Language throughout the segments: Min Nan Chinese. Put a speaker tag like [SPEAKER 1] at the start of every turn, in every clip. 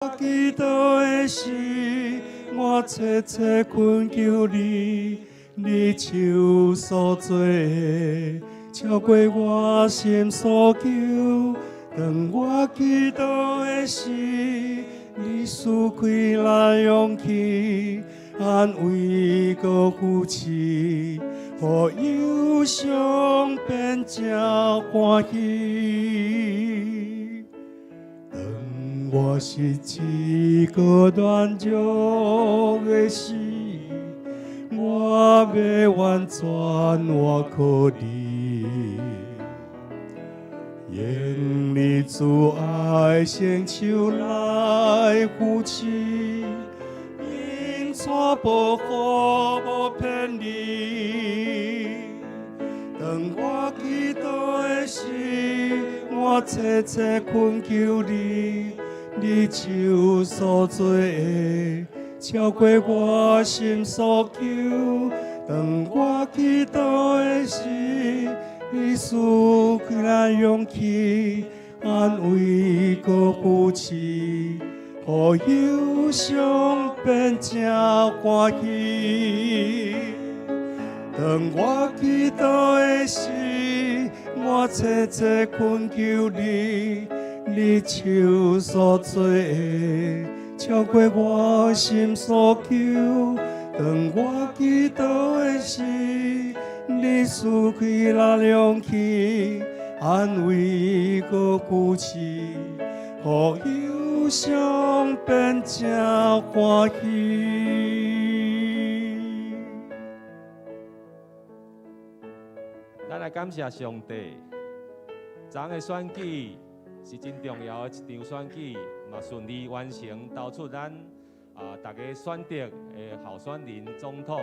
[SPEAKER 1] 我祈禱的時，我切切懇求你，你手所做的，超過我心所求。當我祈禱的時，你賜開來勇氣，安慰閣扶持，予憂傷變成歡喜。當我失志閣軟弱的時，我欲完全倚靠你，用你慈愛聖手來扶持，引帶保護無偏離。當我祈禱的時，我切切懇求你，你手所做的，超過我心所求。當我祈禱的時，你賜開來勇氣，安慰閣扶持，予憂傷變成歡喜。當我祈禱的時，我切切懇求你，你手所做的，超過我心所求。當我祈禱的時，你賜開來勇氣，安慰閣扶持，予憂傷變成歡喜。
[SPEAKER 2] 咱來感謝上帝。昨昏的選舉是真重要的一場選舉，嘛順利完成，投出咱逐家選擇的候選人總統。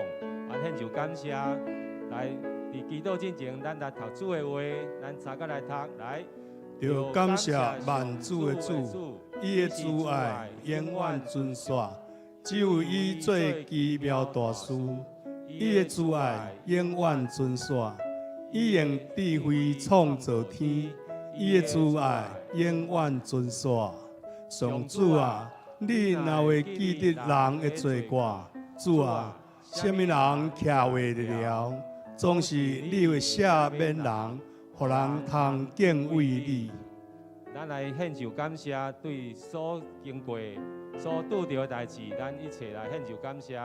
[SPEAKER 2] 獻上感謝。來，佇祈禱進前，咱來讀主的話，咱三個來讀來。
[SPEAKER 3] 著感謝萬主的主，伊的慈愛永遠存續，只有伊做奇妙大事，伊的慈愛永遠存續。伊用智慧創造天，伊的慈愛永遠存續。上主啊，你若會記得人的罪過，主啊，啥物人徛袂得牢？總是你會赦免人，予人通敬畏你。
[SPEAKER 2] 咱來獻上感謝，對所經過、所拄著的代誌，咱一齊來獻上感謝。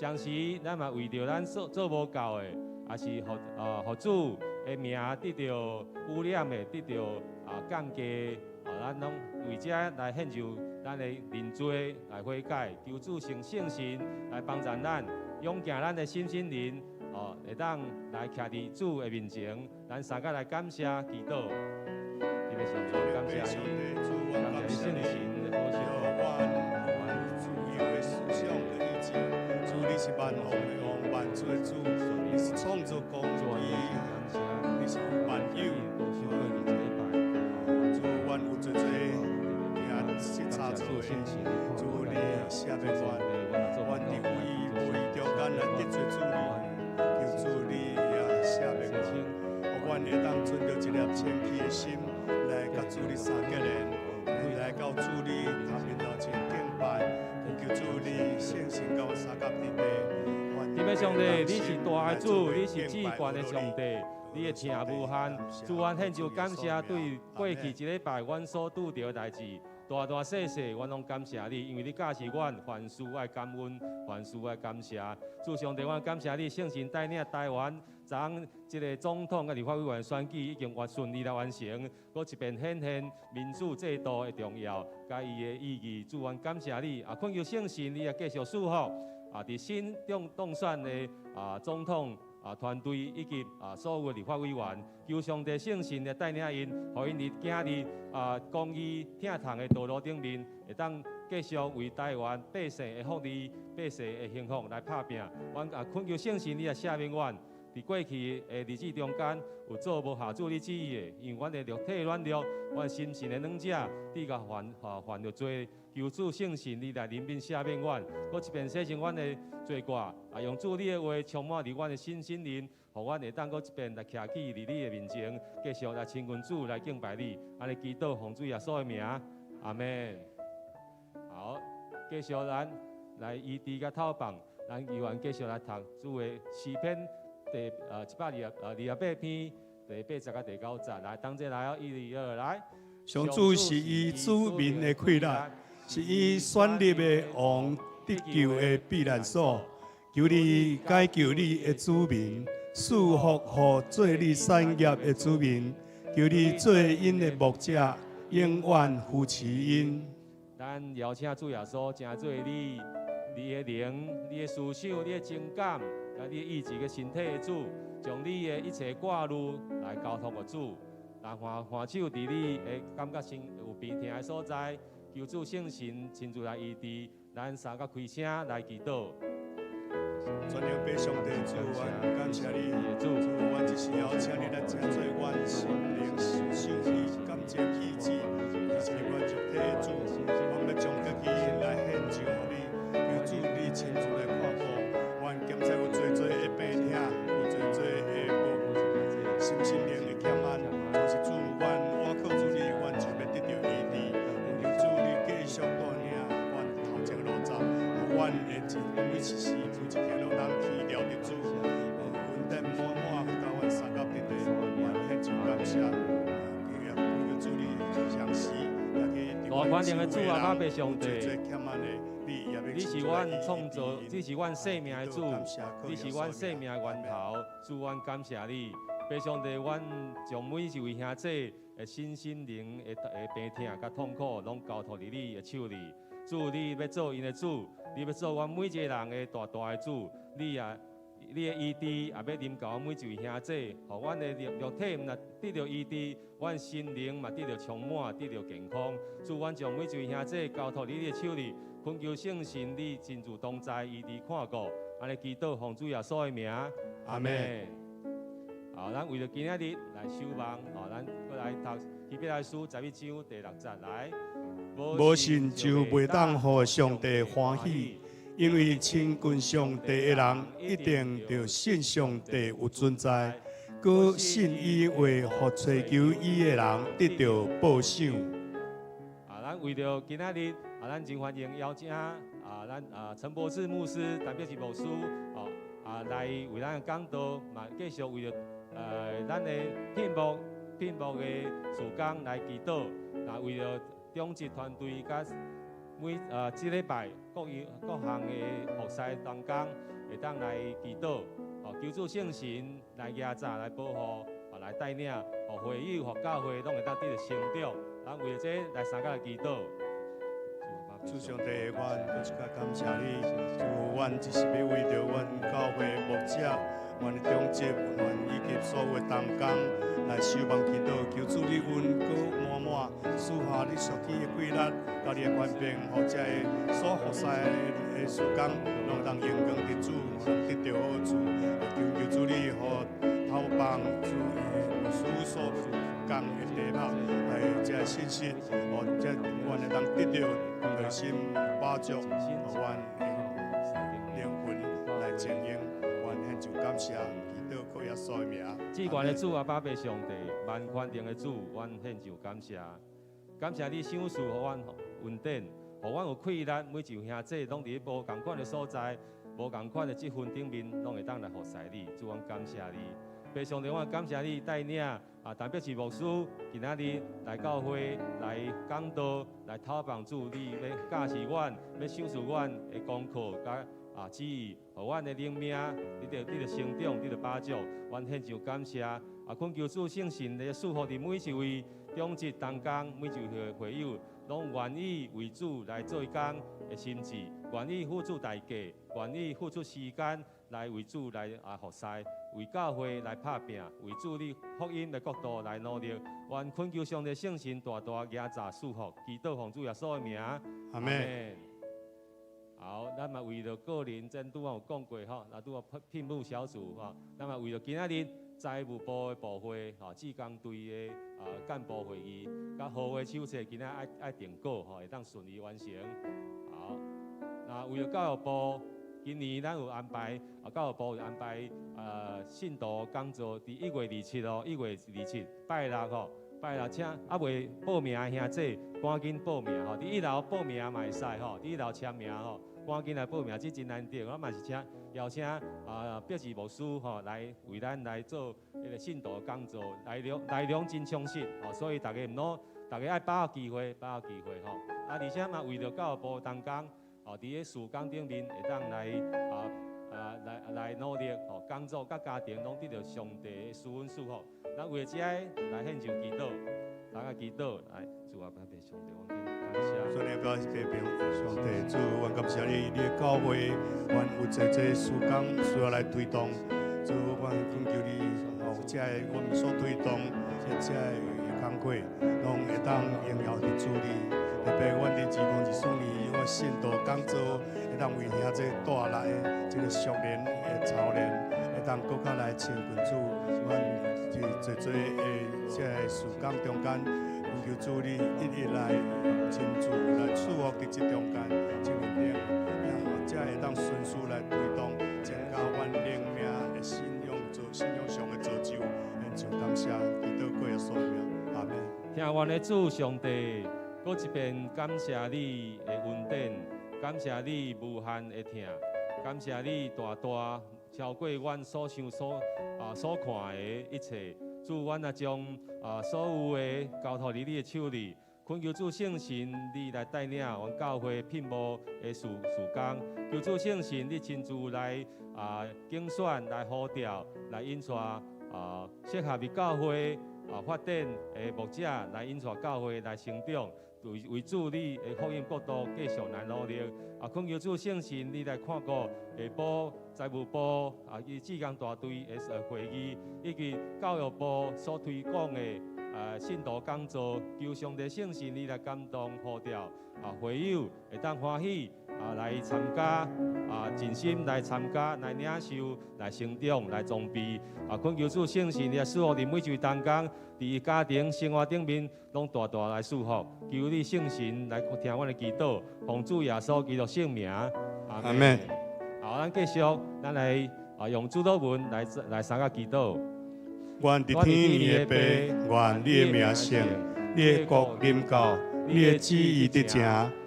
[SPEAKER 2] 同時，咱嘛為著咱所做無夠的，也是予予主的名得著污染的，得著降低，咱攏為這來獻上咱的認罪來悔改，求主聖聖神來幫助咱，勇健咱的心心靈，會當來徛佇主的面前，咱三個來感謝祈禱。特別上帝，感謝你，感謝你聖神的保守。
[SPEAKER 3] 自由的思想的意志，主你是萬王的王，萬主的主，你是創造公義，你是萬有。主，阮有濟濟遐差錯的，主你赦免阮，阮佇有意無意中間來得罪主你，求主你也赦免阮，予阮會當存著一粒謙虛的心來佮主你相結連，來到主你頭面頭前敬拜，求主你聖神佮阮相佮佇地。
[SPEAKER 2] 天父上帝，你是大的主，你是至懸的上帝，你的疼無限。主，阮獻上感謝，對過去一禮拜阮所拄著的代誌，大大細細，阮攏感謝你，因為你教示阮凡事愛感恩，凡事愛感謝。主上帝，阮感謝你，聖神帶領台灣，昨昏這个總統佮立法委員選舉已經完順利來完成，閣一遍顯現民主制度的重要，佮伊的意義。主，阮感謝你，懇求聖神，你也繼續賜福。佇新當選的總統團隊以及所有的立法委員，求上帝聖神來帶領𪜶，予𪜶佇行佇公義疼痛的道路頂面，會當繼續為台灣百姓的福利、百姓的幸福來拍拚。阮懇求聖神，你來赦免阮，佇過去的日子中間有做無合主你旨意的，因為阮的肉體軟弱，阮心性的軟弱，致共犯著罪。求主聖神，你來憐憫赦免阮，閣一遍洗淨阮的罪過，用主你的話充滿佇阮的心心靈，予阮會當閣一遍來徛起佇你的面前，繼續來親近主，來敬拜你。按呢祈禱，奉主耶穌的名，阿門。好。繼續咱來醫治佮透放，咱猶原繼續來讀主的詩篇第128篇第8節佮第9節，來，同齊來哦，一、二，來。
[SPEAKER 3] 上主是伊子民的氣力，是伊選立的王得救的避難所。求你解救你的子民，賜福予做你產業的子民。求你做𪜶的牧者，永遠扶持𪜶。
[SPEAKER 2] 咱邀請主耶穌，成做你、你的靈、你的思想、你的情感、佮你的意志佮身體的主，將你的一切掛慮來交託予主。來放放手佇你會感覺身有病疼的所在，求主聖神親自來醫治，咱三個開聲來祈禱。
[SPEAKER 3] 全能父上帝主，阮感謝你，主，阮這時候請你來成做阮心靈、思想、感情、意志，以及阮肉體的主，阮欲將家己來獻上予你，求主你親自來看顧，阮檢查有濟濟的病疼，有濟濟的無心心靈的欠安，就是主，阮倚靠主你，阮就欲得著醫治。求主你繼續帶領阮頭前路走，阮會一每一時每一刻攏通倚著佇主，恩典滿滿，共阮相佮佇咧，阮獻上感謝。求主你相時
[SPEAKER 2] 大權能的主阿爸父上帝，你是阮創造，你是阮生命的主，你是阮生命的源頭，主，阮感謝你。父上帝，阮將每一位兄弟的身心靈的病疼佮痛苦，攏交託佇你的手裡。主，你欲做𪜶的主，你欲做阮每一個人的大大的主，你啊，你的醫治也欲臨到阮每一位兄弟，予阮的肉體毋但得著醫治，阮心靈嘛得著充滿，得著健康。主，阮將每一位兄弟交託你的手裡，懇求聖神你親自同在，醫治看顧。按呢祈禱，奉主耶穌的名，阿門。好，咱為著今仔日來守望，好，咱閣來讀希伯來書11章第6節來。
[SPEAKER 3] 無信就袂當予上帝歡喜，因為親近上帝的人一定著信上帝有存在，閣信伊話，予揣求伊的人得著報賞。
[SPEAKER 2] 啊，咱為著今仔日，啊，咱真歡迎邀請啊，咱啊陳博士牧師，代表是牧師，哦，啊來為咱講道，嘛繼續為著咱的聘牧的事工來祈禱，那為著長執團隊佮每這禮拜各樣各項的服侍同工會當來祈禱，哦，求主聖神來壓榨來保護，啊來帶領，予會友、予教會攏會當得著成長。咱為著這來相佮來祈禱。
[SPEAKER 3] 主上帝，阮閣一擺感謝你，主，阮只是欲為著阮教會牧者、阮的長執、阮以及所有的同工來守望祈禱，求主你恩膏滿滿，賜下你屬天的貴力，佮你的權柄，予這个所服侍的事工，攏會當榮光佇主，攏得著好處。求求主你予透放主牧師所講的題目，來這個信息，予這阮會當得著內心飽足，予阮的靈魂來經營，阮獻上感謝，祈禱靠耶穌的名。
[SPEAKER 2] 至懸的主阿爸父上帝，萬權能的主，阮獻上感謝，感謝你賞賜予阮恩典，予阮有氣力，每一位兄弟攏佇無仝款的所在，無仝款的職分頂面，攏會當來服侍你。主，阮感謝你。父上帝，我感謝你帶領啊，特別是牧師今仔日來教會來講道，來透放主你欲教示阮，欲賞賜阮的功課佮旨意，予阮的靈命，得著得著成長，得著飽足，阮獻上感謝。啊，懇求主聖神來賜福佇每一位長執同工，每一位會友，攏願意為主來做工的心志，願意付出代價，願意付出時間來為主來服侍，為教會來拍拚，為主你福音的國度來努力。願懇求上帝聖神大大加持賜福，祈禱奉主耶穌的名，
[SPEAKER 3] 阿門。
[SPEAKER 2] 好，咱嘛為著個人，咱拄仔有講過吼，那拄仔聘牧小組吼，咱嘛為著今仔日財務部的部會吼，志工隊的幹部會議，佮合約手冊今仔愛愛定稿吼，會當順利完成。好，那為著教育部，今年咱有安排，教育部有安排信徒講座，佇1月27號，1月27拜六吼，拜六請猶未報名的兄姊，趕緊報名吼！佇一樓報名嘛會使吼，佇一樓簽名吼，趕緊來報名，這真難得。我嘛是請邀請啊，碧志牧師吼來為咱來做彼个信徒講座，內容內容真充實吼，所以大家毋孬，大家愛把握機會，把握機會吼。啊，而且嘛為著教育部同工，吼，佇咧事工頂面會當來啊啊來來努力吼，工作佮家庭攏得著上帝的賜恩祝福。咱為著這个來獻上祈禱，大家祈禱來，主啊，感謝上帝，我感謝。
[SPEAKER 3] 所以表示上帝主，阮感謝你，你的教會，阮有濟濟事工需要來推動。主，阮懇求你，哦，這个阮們所推動的這个工課，攏會當榮耀佇主裡。特別阮佇2024年，阮信徒講座會當為兄弟帶來的這个屬靈的操練，會當閣較來親近主。阮佇濟濟的這个事工中間，懇求主你一一來親自來賜福佇這中間，這面頂，才會當順序來推動，增加阮靈命的信仰做信仰上的造就。獻上感謝，祈禱過耶穌的名，阿們。
[SPEAKER 2] 聽阮的主上帝，閣一遍感謝你的恩典，感謝你無限的疼，感謝你大大超過阮所想所啊所看的一切。主，阮啊將啊所有的交託佇你的手裡，懇求主聖神你來帶領阮教會聘牧的事事工，求主聖神你親自來啊揀選、來呼召、來引帶啊適合佇教會啊發展的牧者來引帶教會來成長，為為主你的福音國度繼續來努力。啊，懇求主聖神你來看顧下晡財務部啊，伊志工大隊的會議，以及教育部所推廣的啊信徒講座，求上帝聖神你來感動呼召啊會友會當歡喜啊來參加啊盡心來參加來領受來成長來裝備啊，懇求主聖神你來賜福佇每一位同工，佇伊家庭生活頂面攏大大來祝福，求你聖神來聽阮的祈禱，奉主耶穌基督聖名，
[SPEAKER 3] 阿們。
[SPEAKER 2] 好，咱繼續，咱來啊用主禱文來來三個祈禱。
[SPEAKER 3] 願佇天裡的父，願你的名聖，你的國臨到，你的旨意得成，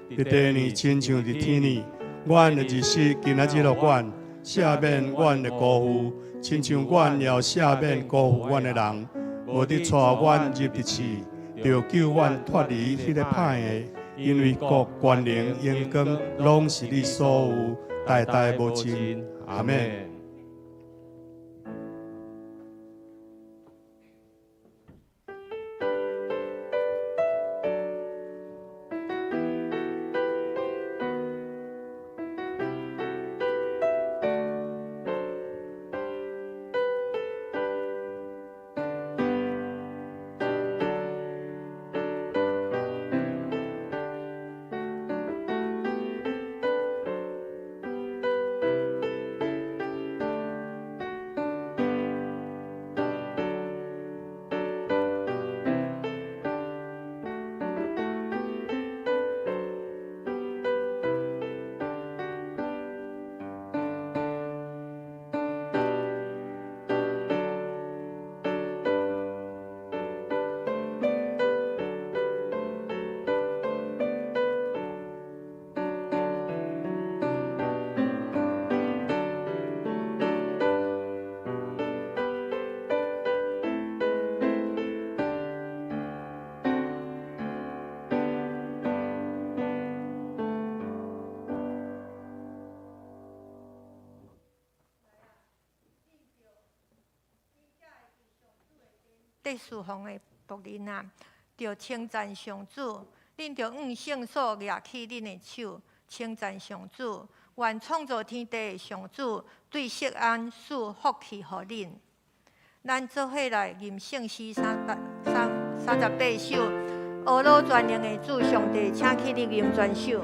[SPEAKER 3] 佇地裡親像佇天裡。阮的日食今仔日予阮，赦免阮的辜負，親像阮也赦免辜負阮的人。無得帶阮入佇試，著救阮脫離彼个歹的，因為國、權能、榮光，攏是你所有，代代無盡。阿們。
[SPEAKER 4] 得侍奉的僕人啊，著稱讚上主，恁著向聖所舉起恁的手，稱讚上主。願創造天地的上主對錫安賜福氣予恁。咱做伙來吟聖詩338首，呵咾全能的主上帝，請起立吟全首。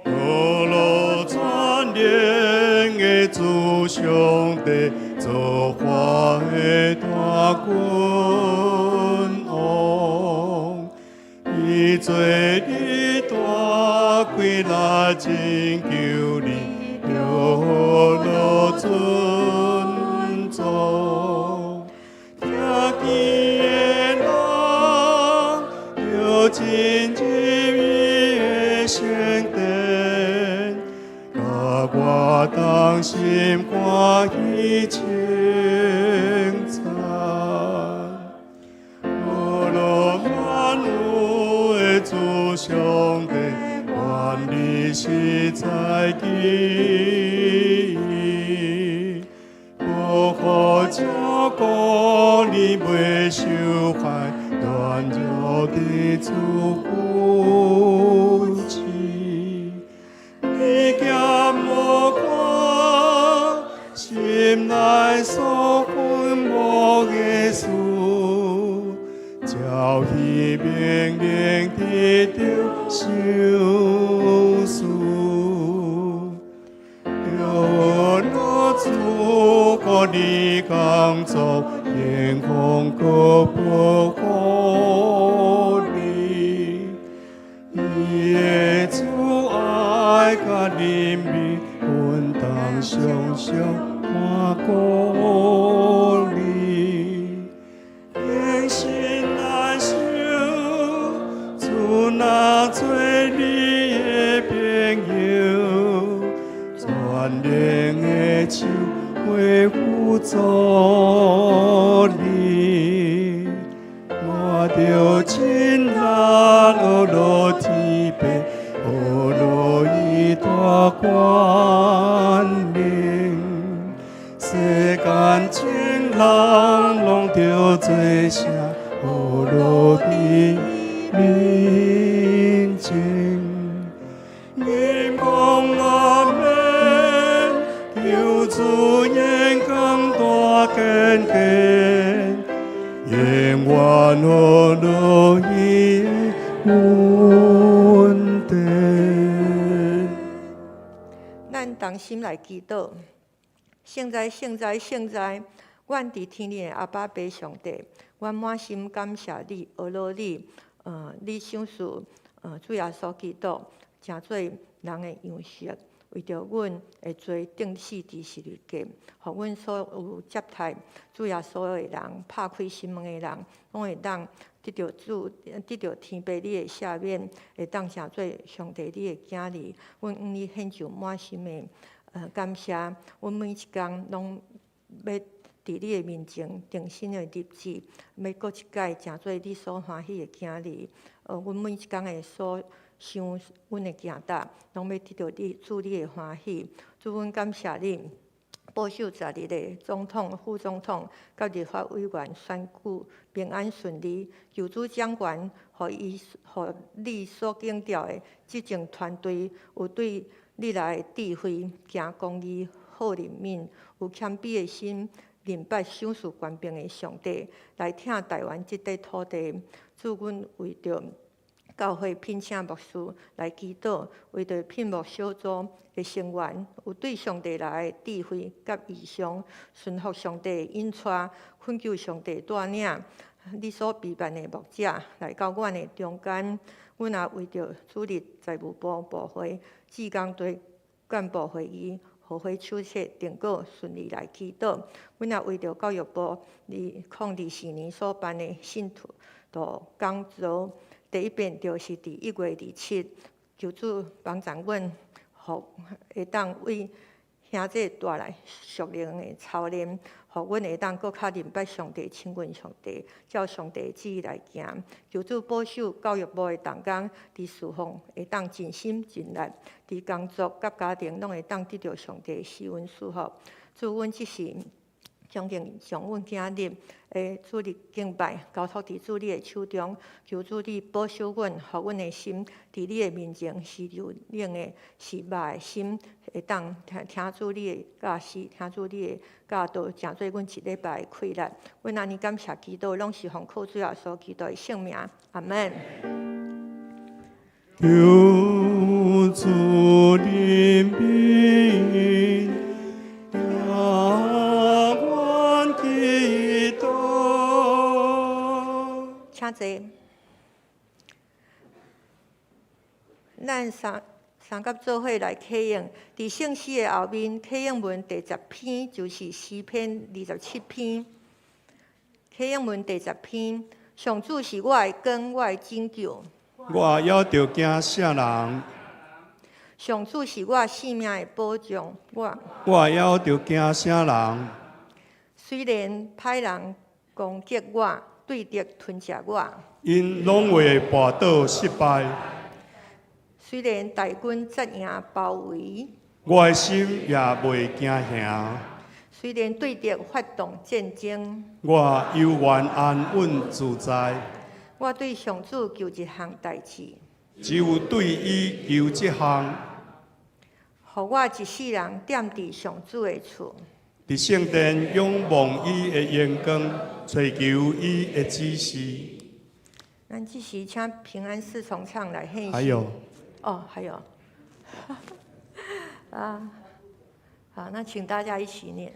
[SPEAKER 3] 呵咾全能的主上帝，造化的大君王，伊做你大權力拯救你，呵咾尊
[SPEAKER 1] 進入伊的聖殿，佮我同心歡喜稱讚。阿羅萬有的主上帝，願你實在奇異，保護照顧你袂受害，軟弱的主扶持。你劍無看，心內所憤無的事，照伊命令得著賞賜。著老主予你工作，天空閣保護你，伊的慈愛佮憐憫，阮當常常看顧你。用心來想，主若做你的朋友，全能的手會輔助你。我著親力呵咾天父，呵咾伊大權能，世間眾人攏著做聲呵咾伊面前。吟講阿們，求主榮光大顯現，永遠呵咾伊的恩典。
[SPEAKER 4] 咱同心來祈禱，聖哉，聖哉，聖哉！阮佇天頂的阿爸父上帝，阮滿心感謝你，呵咾你，你賞賜，主耶穌基督，成做人的樣式，為著阮的罪釘死佇十字架，予阮所有接待主耶穌的人，拍開心門的人，攏會當得著主，得著天父你的赦免，會當成做上帝你的囝兒。阮向你獻上滿心的感謝。阮每一工攏欲佇你的面前重新的立志，欲閣一擺成做你所歡喜的囝兒。阮每一工的所想，阮的行踏，攏欲得著你主你的歡喜。主，阮感謝你，保守十日的總統、副總統佮立法委員選舉平安順利。求主掌權，予伊，予你所揀調的執政團隊有對你來的智慧，行公義、好憐憫，有謙卑的心，認捌賞賜權柄的上帝，來疼台灣這塊土地。主，阮為著教會聘請牧師來祈禱，為著聘牧小組的成員有對上帝來的智慧佮異象，順服上帝的引帶，懇求上帝帶領你所備辦的牧者來到阮的中間。阮也為著主日財務部部會、志工隊幹部會議、和會手冊定稿順利來祈禱。阮也為著教育部2024年所辦的信徒講座，第一遍就是佇1月27，求主幫助阮，予會當為兄弟帶來屬靈的操練，予阮會當閣較認捌上帝、親近上帝，照上帝的旨意來行。求主保守教育部的同工，佇事奉會當盡心盡力，佇工作佮家庭攏會當得著上帝的施恩賜福。主，阮這是將近將阮囝兒的主日敬拜交託佇主你的手中，求主你保守阮，予阮的心佇你的面前是柔軟的，是肉的心，會當聽聽主你的教示，聽主你的教導，成做阮一禮拜的氣力。阮按呢感謝祈禱，攏是奉靠主耶穌基督的聖名，阿門。
[SPEAKER 1] 求主憐憫，聽阮祈禱。
[SPEAKER 4] 請坐。咱三三佮做伙來啟應，佇聖詩的後面，啟應文第10篇就是詩篇27篇。啟應文第十篇，上主是我的光，我的拯救。
[SPEAKER 3] 我猶著驚啥人？
[SPEAKER 4] 上主是我性命的保障，我
[SPEAKER 3] 我猶著驚啥人？
[SPEAKER 4] 雖然歹人攻擊我，對敵吞食我，𪜶
[SPEAKER 3] 攏會跋倒失敗。
[SPEAKER 4] 雖然大軍紮營包圍，
[SPEAKER 3] 我的心也袂驚嚇。
[SPEAKER 4] 雖然對敵發動戰爭，
[SPEAKER 3] 我猶原安穩自在。
[SPEAKER 4] 我對上主求一項代誌，
[SPEAKER 3] 只有對伊求這項，
[SPEAKER 4] 予我一世人踮佇上主的厝，
[SPEAKER 3] 佇聖殿仰望伊的榮光，揣求伊的指示。
[SPEAKER 4] 咱這時請平安四重唱來獻。
[SPEAKER 3] 還有。
[SPEAKER 4] 哦，還有。啊，好，那請大家一起念。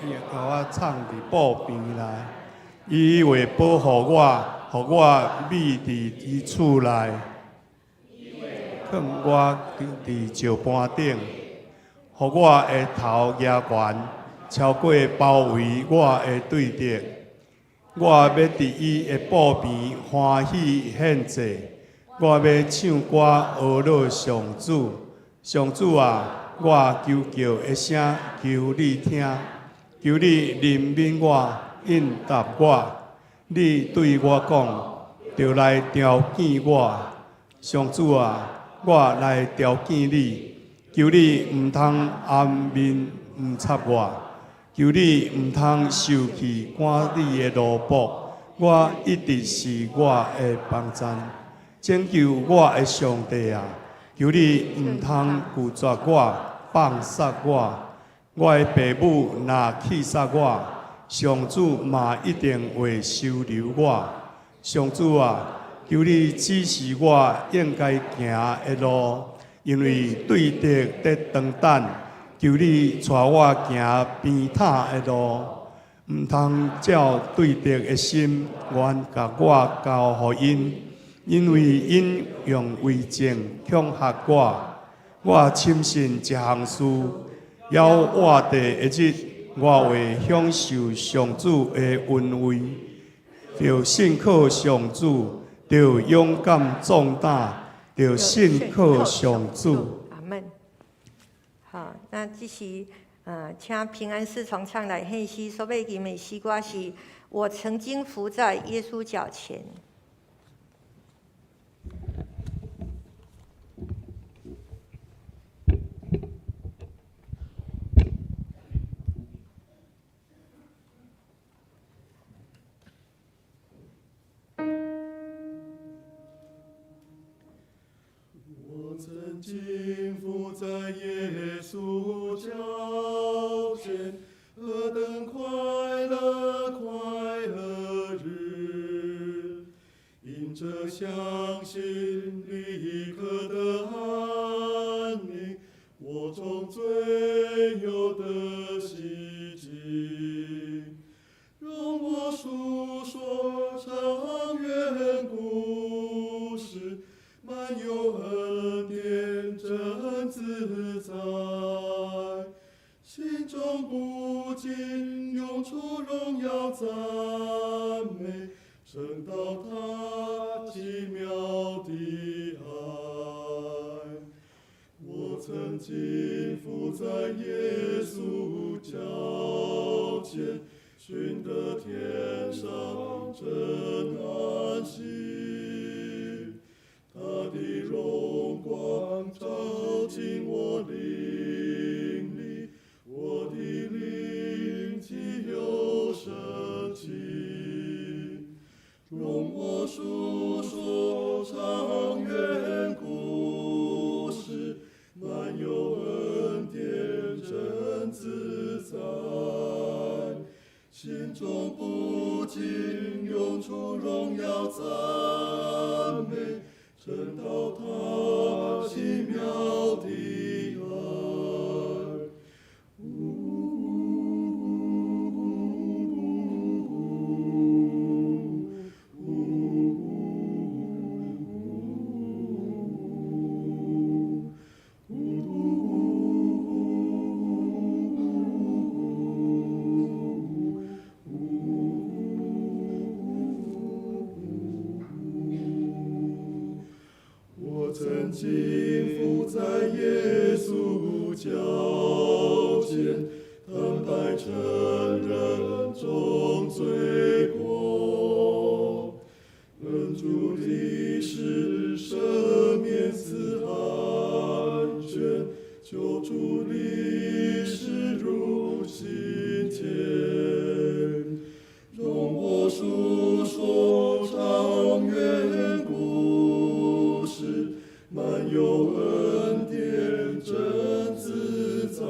[SPEAKER 3] 伊會共我藏佇布邊內，伊會保護我，予我覕佇伊厝內，囥我佇石盤頂，予我的頭舉懸，超過包圍我的對敵。我欲佇伊的布邊歡喜獻祭，我欲唱歌呵咾上主。上主啊，我求告的聲，求你聽，求你憐憫我，應答我。你對我講，著來召見我。上主啊，我來召見你，求你毋通掩面毋插我，求你毋通受氣趕你的奴僕。我一直是我的幫贊，拯救我的上帝啊！求你毋通拒絕我，放殺我。我的爸母若棄殺我，上主嘛一定會收留我。上主啊，求你指示我應該行的路，因為對敵佇當等。求你帶我行平坦的路，毋通照對敵的心願共我交予𪜶，因為𪜶用偽證恐嚇我。我深信一項事，猶活著的日，我會享受上主的恩惠。著信靠上主，著勇敢壯膽，著信靠上主。
[SPEAKER 4] 阿門。好，那這時，請平安四重唱來獻詩，所欲吟的詩歌是：我曾經伏在耶穌腳前。
[SPEAKER 1] 我曾經伏在耶穌腳前，何等快樂快樂日！因著相信立刻得安寧，我從罪又得洗淨。容我述說長遠故事，滿有恩典真自在，心中不禁湧出榮耀讚美，稱道他奇妙的愛。我曾經伏在耶穌腳前，尋得天上真安息。他的榮光照進我靈裡，我的靈既有生氣。容我述說長遠故事，滿有恩典真自在，心中不禁湧出榮耀讚美，稱道他奇妙的愛。曾經伏在耶穌腳前，坦白承認眾罪過，願主立時赦免賜安全，求主立時入心間，容我述說長遠故事，滿有恩典真自在，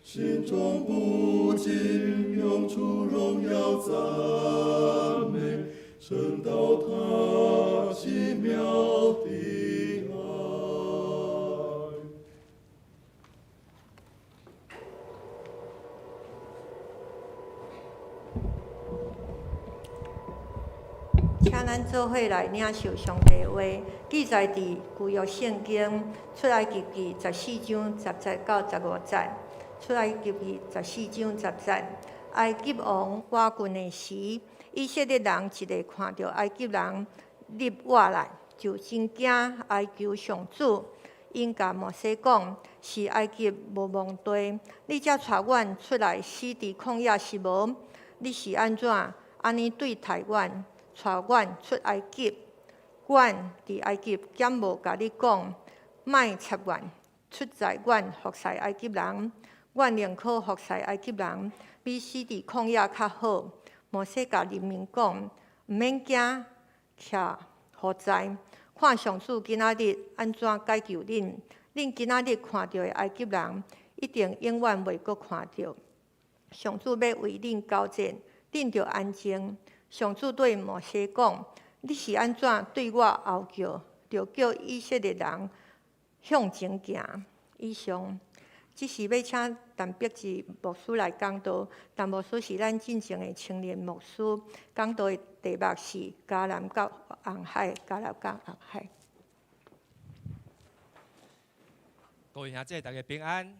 [SPEAKER 1] 心中不禁湧出榮耀讚美，稱道他奇妙的愛。
[SPEAKER 4] 請咱做伙來領受上帝的話，記載佇舊約聖經出埃及記十四章十節到十五節。出埃及記十四章十節，埃及王瓦棍的時，以色列人一下看著埃及人入瓦來，就真驚，哀求上主。𪜶共摩西講：是埃及無墓地，你才帶阮出來死佇曠野是無？你是按怎按呢對待阮，帶阮出埃及？阮佇埃及敢無共你講，莫插阮，出在阮服侍埃及人？阮寧可服侍埃及人，比死佇曠野較好。摩西共人民講：毋免驚，徛予在，看上主今仔日按怎解救恁。恁今仔日看著的埃及人，一定永遠袂閣看著。上主欲為恁交戰，恁著安靜。上主對摩西講：你是按怎對我吼叫，著叫以色列人向前行。以上，這時欲請陳碧志牧師來講道。陳牧師是咱進前的青年牧師，講道的題目是迦南佮紅海，迦南佮紅海。
[SPEAKER 5] 各位兄弟，大家平安。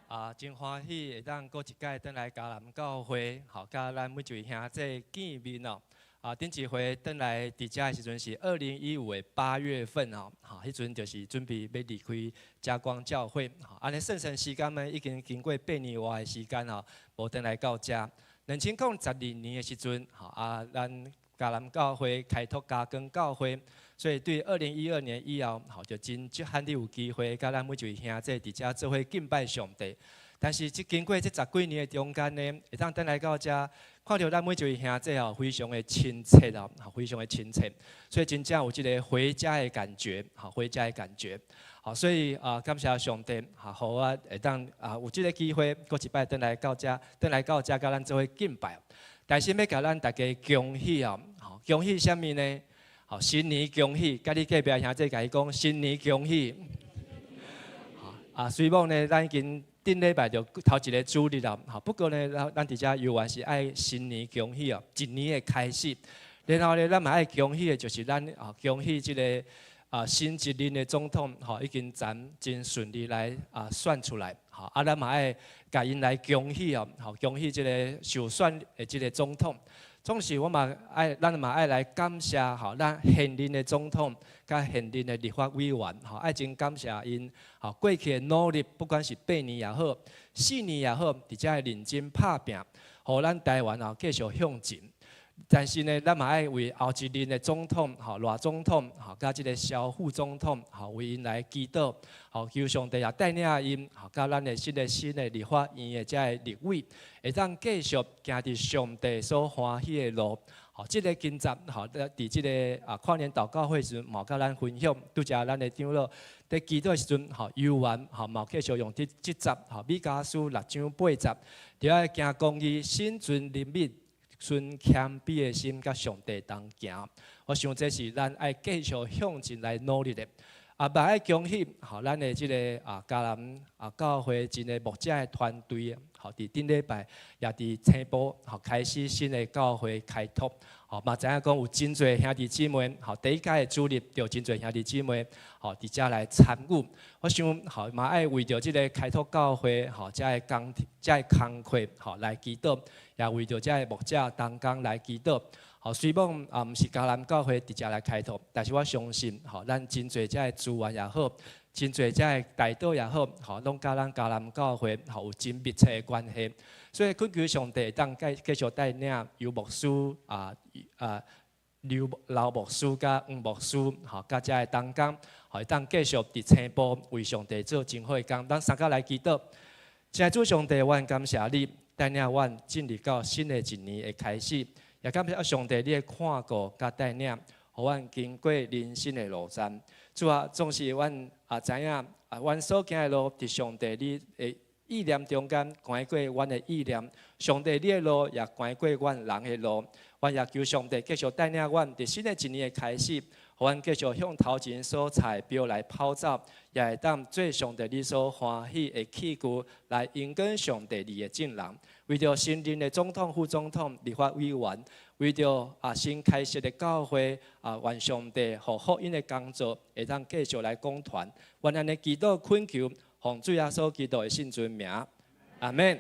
[SPEAKER 5] 啊，真歡喜會當閣一擺轉來迦南教會，好，佮咱每一位兄弟見面哦。啊，頂一回轉來佇遮的時陣是2015的8月份哦，哈，彼陣就是準備欲離開嘉光教會，按呢算算時間呢，已經經過8年外的時間哦，無轉來到遮。2012年的時陣，吼啊，咱迦南教會開拓嘉光教會，所以對2012年以後，吼就真足罕得有機會，佮咱每一位兄弟佇遮做伙敬拜上帝。但是這經過這十幾年的中間呢，會當轉來到遮，看著咱每一位兄弟哦，非常的親切哦，非常的親切，所以真正有這个回家的感覺，吼，回家的感覺。好，所以啊，感謝上帝，哈，予我會當啊有這个機會，閣一擺轉來到遮，轉來到遮，佮咱做伙敬拜。但是欲共咱大家恭喜哦，吼，恭喜啥物呢？好，新年恭喜！佮你隔壁兄弟共伊講新年恭喜。啊，雖罔呢，咱已經頂禮拜就頭一个主日啦，吼，不過呢，咱咱佇遮猶原是愛新年恭喜哦，一年的開始。然後呢，咱嘛愛恭喜的，就是咱啊，恭喜這个啊新一任的總統，吼，已經咱真順利來啊選出來，吼，啊，咱嘛愛共𪜶來恭喜哦，吼，恭喜這个受選的這个總統。總是我嘛愛，咱嘛愛來感謝吼，咱現任的總統佮現任的立法委員吼，愛真感謝𪜶吼過去的努力，不管是八年也好，4年也好，佇遮認真拍拚，予咱台灣吼繼續向前。但是呢，咱嘛愛為後一任的總統吼賴總統吼，佮這个蕭副總統吼，為𪜶來祈禱，吼求上帝也帶領𪜶吼，佮咱的新的立法院的這个立委，會當繼續行佇上帝所歡喜的路。吼，這个今節吼，佇這个啊跨年禱告會時陣，嘛佮咱分享，拄才咱的長老佇祈禱的時陣，吼猶原吼嘛繼續用這這節吼彌迦書六章八節，著愛行公義、心存憐憫、存謙卑的心，佮上帝同行。我想這是咱愛繼續向前來努力的。啊，嘛愛恭喜吼咱的這个啊迦南啊教會真个牧者的團隊，吼，佇頂禮拜也佇青埔，吼，開始新的教會開拓，吼，嘛知影講有真濟兄弟姊妹，吼，第一屆的主日就真濟兄弟姊妹，吼，佇遮來參與。我想，吼，嘛愛為著這个開拓教會，吼，遮个工，遮个工課，吼，來祈禱，也為著遮个牧者同工來祈禱。吼，雖罔啊，毋是迦南教會直接來開拓，但是我相信，吼，咱真濟遮个資源也好，真濟遮个代禱也好，吼，攏佮咱迦南教會吼有真密切的關係。所以懇求上帝會當繼繼續帶領尤牧師啊啊劉劉牧師佮黃牧師，吼，佮遮个同工，吼，會當繼續佇青埔為上帝做真好的工。咱三個來祈禱，親愛主上帝，阮感謝你帶領阮進入到新的一年的開始。也感謝上帝，你的看顧佮帶領，予阮經過人生的路程。主啊，總是阮啊知影啊，阮所行的路，佇上帝你的意念中間，懸過阮的意念；上帝你的路也懸過阮人的路。阮也求上帝繼續帶領阮，佇新的一年的開始，予阮繼續向頭前所踩的標來跑走，也會當做上帝你所歡喜的器具，來榮光上帝你的眾人。為著新任的總統、副總統、立法委員，為著啊新開設的教會啊，願上帝予福音的工作會當繼續來廣傳。阮按呢祈禱懇求，奉主耶穌基督的聖尊名，阿門。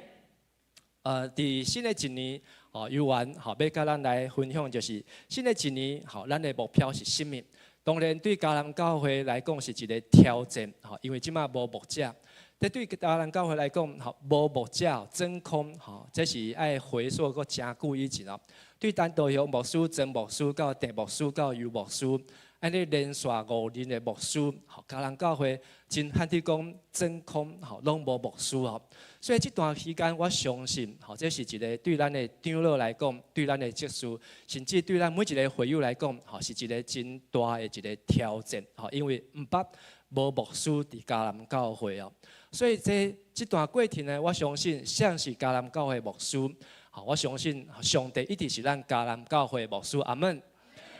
[SPEAKER 5] 佇新的一年，吼，猶原吼，欲佮咱來分享，就是新的一年，吼，咱的目標是啥物？當然，對迦南教會來講是一个挑戰，吼，因為這馬無牧者。這對迦南教會來講，吼，無牧者真空，吼，這是愛回溯閣誠久以前哦。對陳道雄牧師、曾牧師到鄭牧師到尤牧師，按呢連續五任的牧師，吼，迦南教會真罕得講真空，吼，攏無牧師哦。所以這段期間，我相信，吼，這是一个對咱的長老來講，對咱的執事，甚至對咱每一个會友來講，吼，是一个真大的一个挑戰，吼，因為毋捌無牧師佇迦南教會哦。所以這這段過程呢，我相信，誰是迦南教會牧師，吼，我相信上帝一直是咱迦南教會牧師，阿門。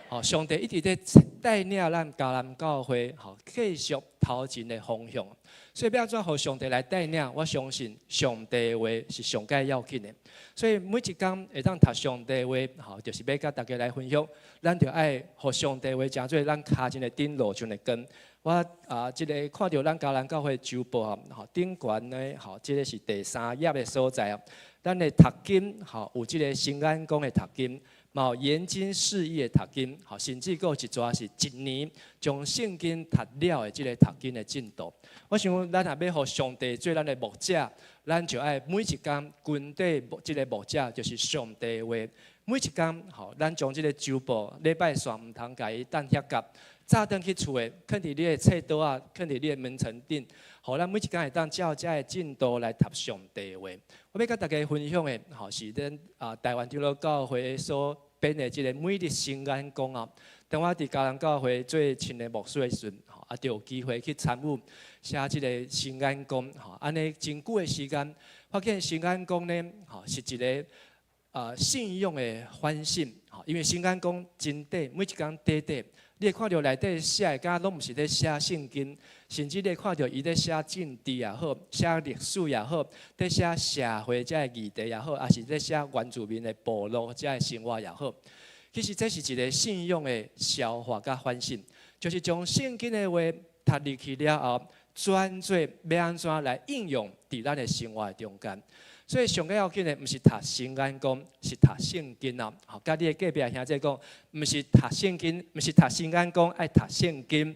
[SPEAKER 5] 吼，上帝一直咧帶領咱迦南教會，吼，繼續頭前的方向。所以欲按怎予上帝來帶領，我相信上帝話是上蓋要緊的。所以每一工會當讀上帝話，吼，就是欲佮大家來分享，咱著愛予上帝話成做咱跤踭的頂路上的光。我啊，這个看著咱迦南教會週報吼，頂懸呢，吼，這个是第三頁的所在哦。咱的讀經吼，有這个新眼光的讀經，嘛有研經釋義的讀經，吼，甚至閣有一逝是一年將聖經讀了的這个讀經的進度。我想，咱若欲予上帝做咱的牧者，咱就愛每一工跟綴這个牧者，就是上帝話。每一工吼，咱將這个週報禮拜三毋通共伊等遐夾。早轉去厝的，囥佇你的冊桌仔，囥佇你的門層頂，予咱每一工會當照這个進度來讀上帝話。我欲佮大家分享的，吼，是咱啊台灣長老教會所編的這个每日新眼光啊。當我佇迦南教會做青年牧師的時陣，吼，啊，就有機會去參與寫這个新眼光，吼，按呢真久的時間，發現新眼光呢，吼，是一个信仰的反省，吼，因為新眼光真短，每一工短短。你會看著內底寫的，敢若攏毋是咧寫聖經，甚至你會看著伊咧寫政治也好，寫歷史也好，咧寫社會這个議題也好，抑是咧寫原住民的部落這个生活也好。其實這是一个信仰的消化佮反省，就是將聖經的話讀入去了後，轉做欲按怎來應用佇咱的生活中間。所以上蓋要緊的，毋是讀新眼光，是讀聖經啊！吼，佮你的隔壁兄弟講，毋是讀聖經，毋是讀新眼光，愛讀聖經，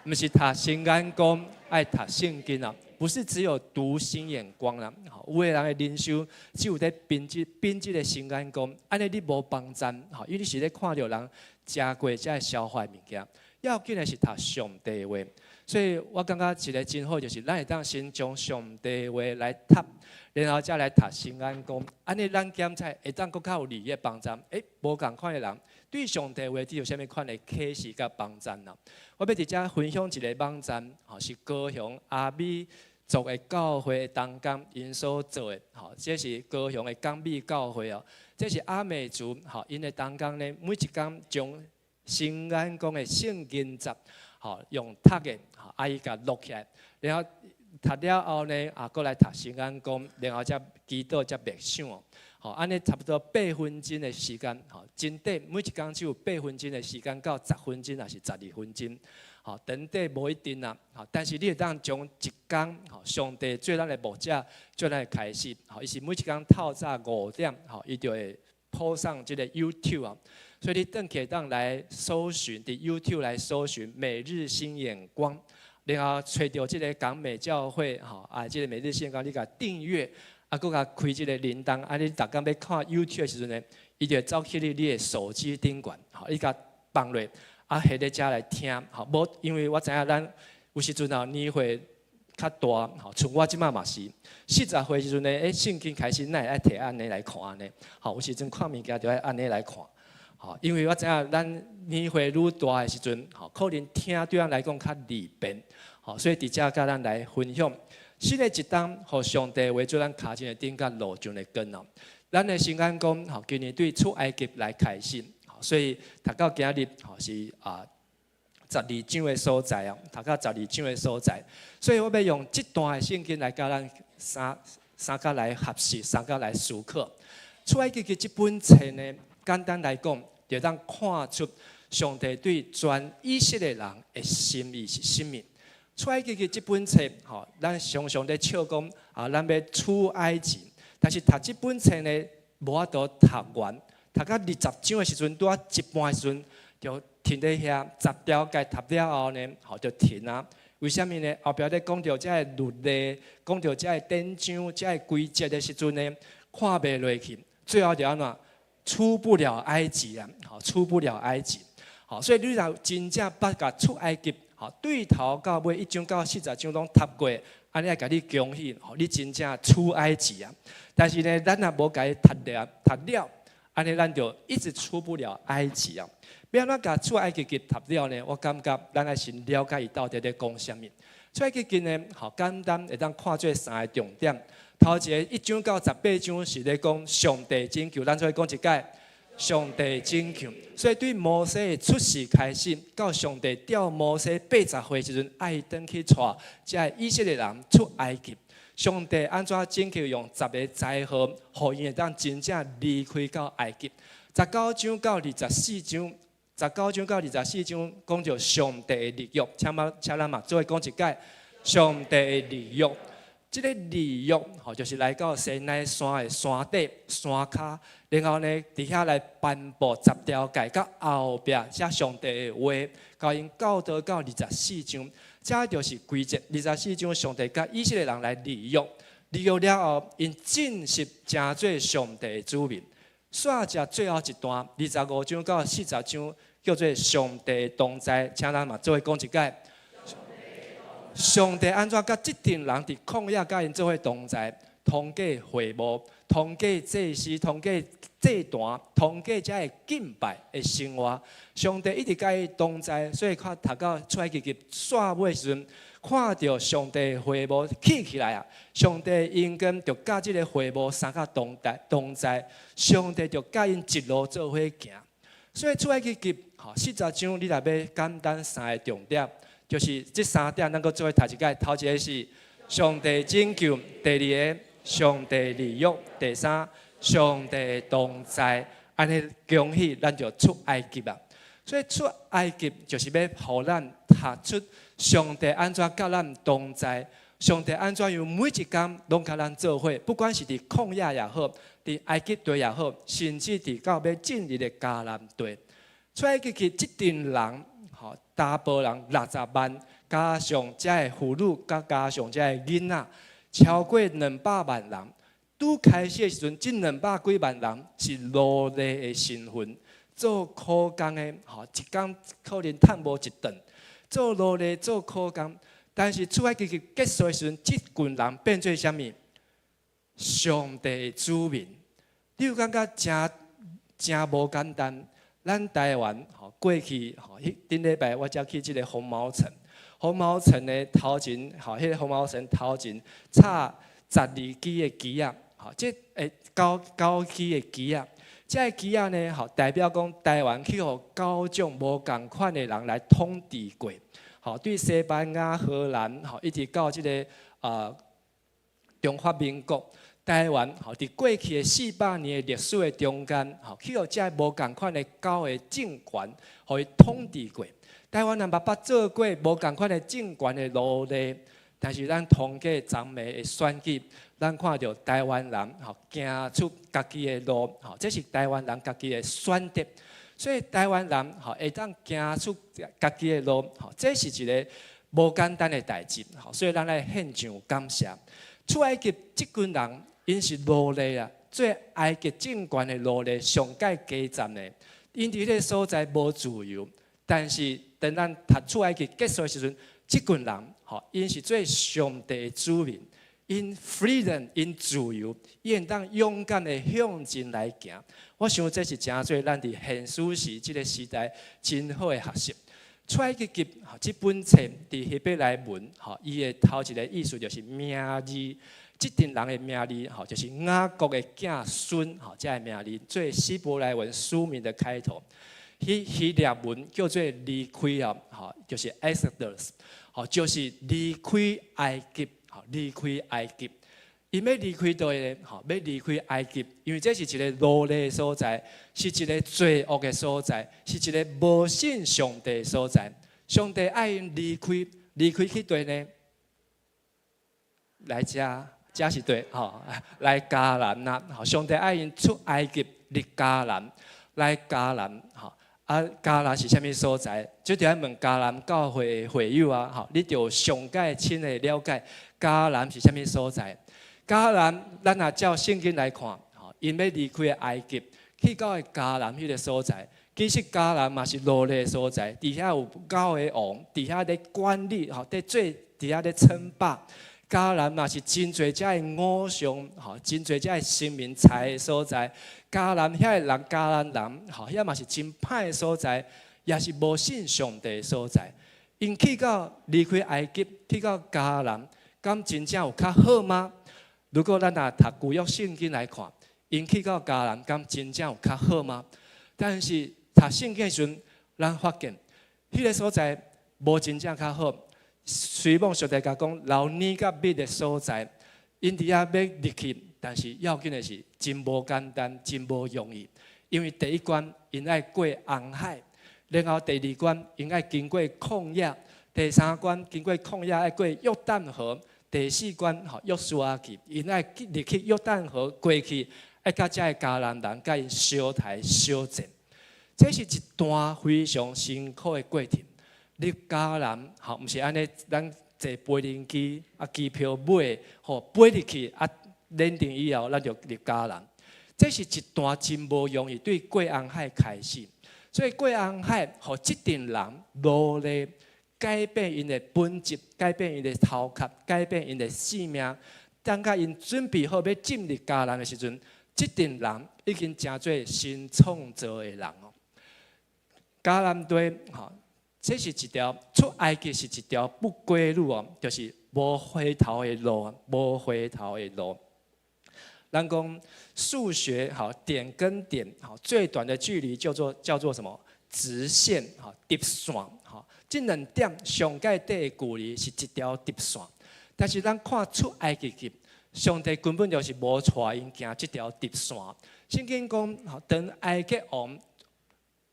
[SPEAKER 5] 毋是讀新眼光，愛讀聖經啊！不是只有讀新眼光啦。有的人的靈修只有咧編輯編輯的新眼光，按呢你無幫贊，吼，因為你是咧看著人食過才會消化的物件。要緊的是讀上帝話，所以我感覺一个真好，就是咱會當先將上帝話來讀，然後才來讀新眼光。按呢咱檢查會當閣較有利的幫贊。欸，無仝款的人對上帝話有啥物款的啟示佮幫贊啊？我欲佇遮分享一个網站，吼，是高雄阿美族的教會同工𪜶所做的，吼，這是高雄的港美教會哦，這是阿美族，吼，𪜶的同工呢，每一工將新眼光的聖經節，吼，用讀的，吼，啊伊共錄起來，然後讀了後呢，啊，閣來讀聖安講，然後才祈禱，才默想哦。吼，按呢差不多八分鐘的時間，吼，真短，每一工只有八分鐘的時間到十分鐘，抑是12分鐘，吼，長短無一定啦，吼，但是你會當將一工，吼，上帝做咱的牧者，做咱的開始，吼，伊是每一工透早5點，吼，伊就會鋪上這個 YouTube 啊，所以你轉去會當來搜尋，佇 YouTube 來搜尋每日新眼光，然後揣著這个港美教會，吼，啊，這个每日新眼光，你共訂閱。啊，閣共開這个鈴鐺，啊，你逐工欲看 YouTube 的時陣呢，伊就會走去你的手機頂懸，吼，你共放落，啊，彼咧才來聽，吼，無，因為我知影咱有時陣啊年歲較大，吼，像我這馬嘛是40歲時陣呢，欸，聖經開始哪會愛提按呢來看按呢，吼，有時陣看物件就愛按呢來看，吼，因為我知影咱年歲愈大的時陣，吼，可能聽對咱來講較利便，吼，所以佇遮佮咱來分享。新的一冬，予上帝話做咱跤前的燈，佮路上的光哦。咱的聖安講，吼，今年對出埃及來開始，所以讀到今日，吼是啊十二章的所在啊，讀到十二章的所在。所以我欲用這段的聖經來佮咱三三角來學習，三角來思考。出埃及記這本冊呢，簡單來講，就當看出上帝對全以色列人的心意是啥物。出埃及記這本冊，吼，咱常常咧笑講啊，咱欲出埃及，但是讀這本冊呢，無法度讀完，讀到20章的時陣，拄仔一半的時陣就停佇遐，十條誡讀了後呢，吼就停啊。為啥物呢？後壁咧講著這个律例，講著這个典章、這个規則的時陣呢，看袂落去，最後就按怎？出不了埃及啊！吼，出不了埃及。好，所以你若真正捌共出埃及。吼，對頭到尾一章到40章攏讀過，按呢愛共你恭喜，吼，你真正出埃及啊！但是呢，咱若無共伊讀了，讀了，按呢咱就一直出不了埃及啊！欲按怎共出埃及記讀了呢？我感覺咱愛先了解伊到底咧講啥物。出埃及記呢，好簡單，會當看做三个重點。頭一个1章到18章是咧講上帝拯救，咱做伙講一擺。上帝拯救，所以對摩西的出世開始，到上帝調摩西80歲時陣，愛伊轉去帶這个以色列人出埃及。上帝按怎拯救？用十个災禍，予𪜶會當真正離開到埃及。19章到24章，十九章到二十四章講著上帝的立約，請嘛，請咱嘛做伙講一擺，上帝的立約。這个立約吼，就是來到西奈山的山頂山跤，然後呢，佇遐來頒布十條誡，佮後壁寫上帝的話，共𪜶教導到二十四章，這就是規則。二十四章上帝佮以色列人來立約，立約了後，𪜶正式成做上帝的子民。煞才最後一段，25章到40章，叫做上帝同在，請咱嘛做伙講一擺。上帝按怎佮這陣人佇曠野佮𪜶做伙同在，通過會幕，通過祭司，通過祭壇，通過這个敬拜的生活，上帝一直佮伊同在，所以看讀到出埃及記煞尾時陣，看著上帝會幕起起來啊！上帝榮光就佮這个會幕三角同在同在，上帝就佮𪜶一路做伙行。所以出埃及記吼四十章，你若欲簡單三个重點。就是這三點，咱閣做伙讀一擺。頭一个是上帝拯救，第二个上帝立約，第三上帝同在。按呢恭喜，咱就出埃及啊！所以出埃及就是欲予咱讀出上帝按怎佮咱同在，上帝按怎樣每一工攏佮咱做伙，不管是佇曠野也好，佇埃及地也好，甚至佇到欲進入的迦南地，出埃及記這陣人。吼，查埔人60萬，加上這个婦女，佮加上這个囡仔，超過200萬人。拄開始的時陣，這兩百幾萬人是奴隸的身份，做苦工的，吼，一工可能趁無一頓，做奴隸做苦工。但是出埃及記結束的時陣，這群人變做啥物？上帝的子民。你有感覺誠誠無簡單？咱台灣吼過去吼，彼頂禮拜我才去這个紅毛城，紅毛城的頭前吼，彼个紅毛城頭前插十二支的旗仔，吼，這會九九支的旗仔，這个旗仔呢，吼代表講台灣去予九種無仝款的人來統治過，吼對西班牙、荷蘭，吼一直到這个啊中華民國台灣，吼，佇過去的400年的歷史的中間，吼，去予遮無仝款的九个政權，予伊統治過。台灣人嘛捌做過無仝款的政權的奴隸，但是咱通過昨暝的選舉，咱看著台灣人吼行出家己的路，吼，這是台灣人家己的選擇。所以台灣人吼會當行出家己的路，吼，這是一个無簡單的代誌，吼，所以咱來獻上感謝。出埃及這群人，𪜶是奴隸啊，做埃及政權的奴隸，上蓋低層的，𪜶佇彼个所在無自由，但是當咱讀出埃及結束的時陣，這群人吼，𪜶是做上帝的子民，𪜶 freedom，𪜶自由，𪜶會當勇敢的向前來行。我想這是誠做咱佇現此時這个時代真好的學習。出埃及記這本冊佇希伯來文，吼，伊的頭一个意思就是名字，這陣人的名字，吼，就是雅各的囝孫，吼，這个名字做希伯來文書名的開頭。彼希臘文叫做離開啊，吼，就是 Exodus，吼，就是離開埃及，吼，離開埃及。𪜶欲離開佗位呢？吼，欲離開埃及，因為這是一个奴隸的所在，是一个罪惡的所在，是一个無信上帝的所在。上帝愛𪜶離開，離開去佗位呢？來遮，遮是對，吼，來迦南啦。吼，上帝愛𪜶出埃及入迦南，來迦南，吼。啊，迦南是啥物所在？這就愛問迦南教會的會友啊，吼，你就上蓋深的了解迦南是啥物所在。迦南，咱若照聖經來看，吼，𪜶欲離開埃及，去到迦南彼个所在，其實迦南嘛是奴隸的所在，佇遐有九个王，佇遐咧管理，吼，佇做佇遐咧稱霸。迦南嘛是真濟遮的偶像，吼，真濟遮的神明財的所在。迦南遐的人，迦南人，吼，遐嘛是真歹的所在，也是無信上帝的所在。𪜶去到離開埃及，去到迦南，敢真正有較好嗎？如果咱若讀舊約聖經來看，𪜶去到迦南，敢真正有較好嗎？但是讀聖經的時陣，咱發現彼个所在無真正較好。雖罔上帝共講流奶佮蜜的所在，𪜶佇遐欲入去，但是要緊的是真無簡單，真無容易。因為第一關𪜶愛過紅海，然後第二關𪜶愛經過曠野，第三關經過曠野愛過約旦河。第四關吼，約書亞記，𪜶愛入去約旦河過去，愛佮遮个迦南人佮𪜶相刣相戰，這是一段非常辛苦的過程。入迦南吼，毋是按呢，咱坐飛行機啊，機票買吼，飛入去啊，連定以後，咱就入迦南。這是一段真無容易，對過紅海開始，所以過紅海，予這陣人努力。改變𪜶的本質，改變𪜶的頭殼，改變𪜶的性命。當佮𪜶準備好欲進入迦南的時陣，這陣人已經成做新創造的人哦。迦南地，吼，這是一條出埃及是一條不歸路哦，就是無回頭的路，無回頭的路。咱講數學，吼，點跟點，吼，最短的距離叫做什麼？直線，吼，直線，吼。這兩點上蓋短的距離是一條直線，但是咱看出埃及記，上帝根本就是無帶𪜶行這條直線。聖經講，當埃及王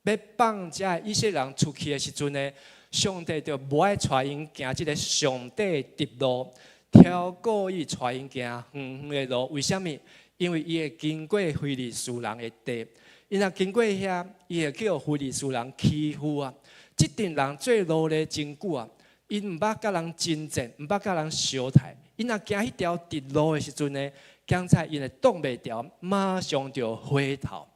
[SPEAKER 5] 欲放遮以色列人出去的時陣呢，上帝就無愛帶𪜶行這个上短的直路，挑故意帶𪜶行遠遠的路。為啥物？因為伊會經過非利士人的地，伊若經過遐，伊會予非利士人欺負啊。這陣人做奴隸真久啊，𪜶毋捌佮人爭戰，毋捌佮人相刣。𪜶若行彼條直路的時陣呢，剛才𪜶會擋袂牢，馬上就回頭。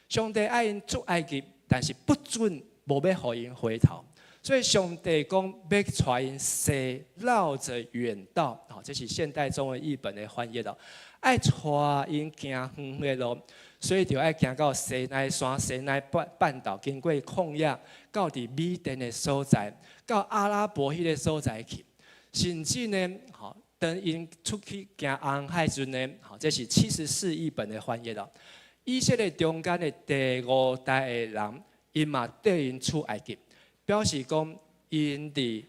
[SPEAKER 5] 上帝愛𪜶出埃及，但是不准無欲予𪜶回頭。所以上帝講欲帶𪜶西繞著遠道，吼，這是現代中文譯本的翻譯咯。愛帶𪜶行遠的路，所以就愛行到西奈山、西奈半島，經過曠野，到佇米甸的所在，到阿拉伯彼个所在去。甚至呢，吼，當𪜶出去行紅海時陣呢，吼，這是74譯本的翻譯咯。以色列中間的第五代的人，𪜶嘛綴𪜶出埃及，表示講𪜶佇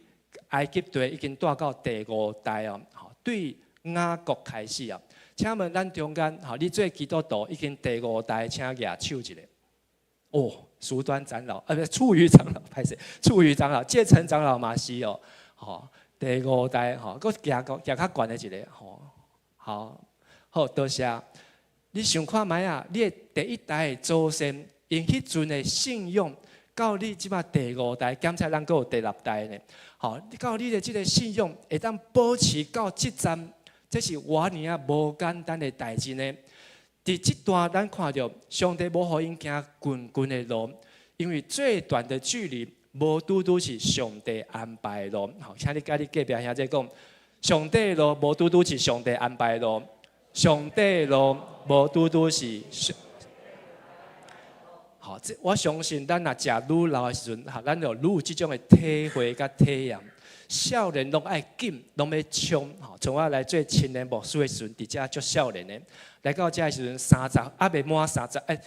[SPEAKER 5] 埃及地已經蹛到第五代哦，吼，對雅各開始啊。請問咱中間，吼，你做基督徒已經第五代，請舉手一下。哦，淑端長老，啊，不是處於長老，歹勢，處於長老，介成長老嘛是哦，吼，第五代，吼，閣行過行較懸的一個，吼，好，好，多謝。你想看覓啊？你的第一代的祖先，𪜶彼陣的信仰，到你這擺第五代，檢查咱閣有第六代呢。吼，到你的這个信仰會當保持到這站，這是偌爾仔無簡單的代誌呢。佇這段咱看著上帝無予𪜶行近近的路，因為最短的距離無拄拄是上帝安排的路。好，請你佮你隔壁兄弟講，上帝的路無拄拄是上帝安排的路，上帝的路無拄拄是上。好，這我相信咱若食愈老的時陣，咱就愈有這種的體會佮體驗。少年攏愛緊，攏欲衝。吼，從我來做青年牧師的時陣，佇遮足少年的，來到遮的時陣，三十猶未滿三十，欸，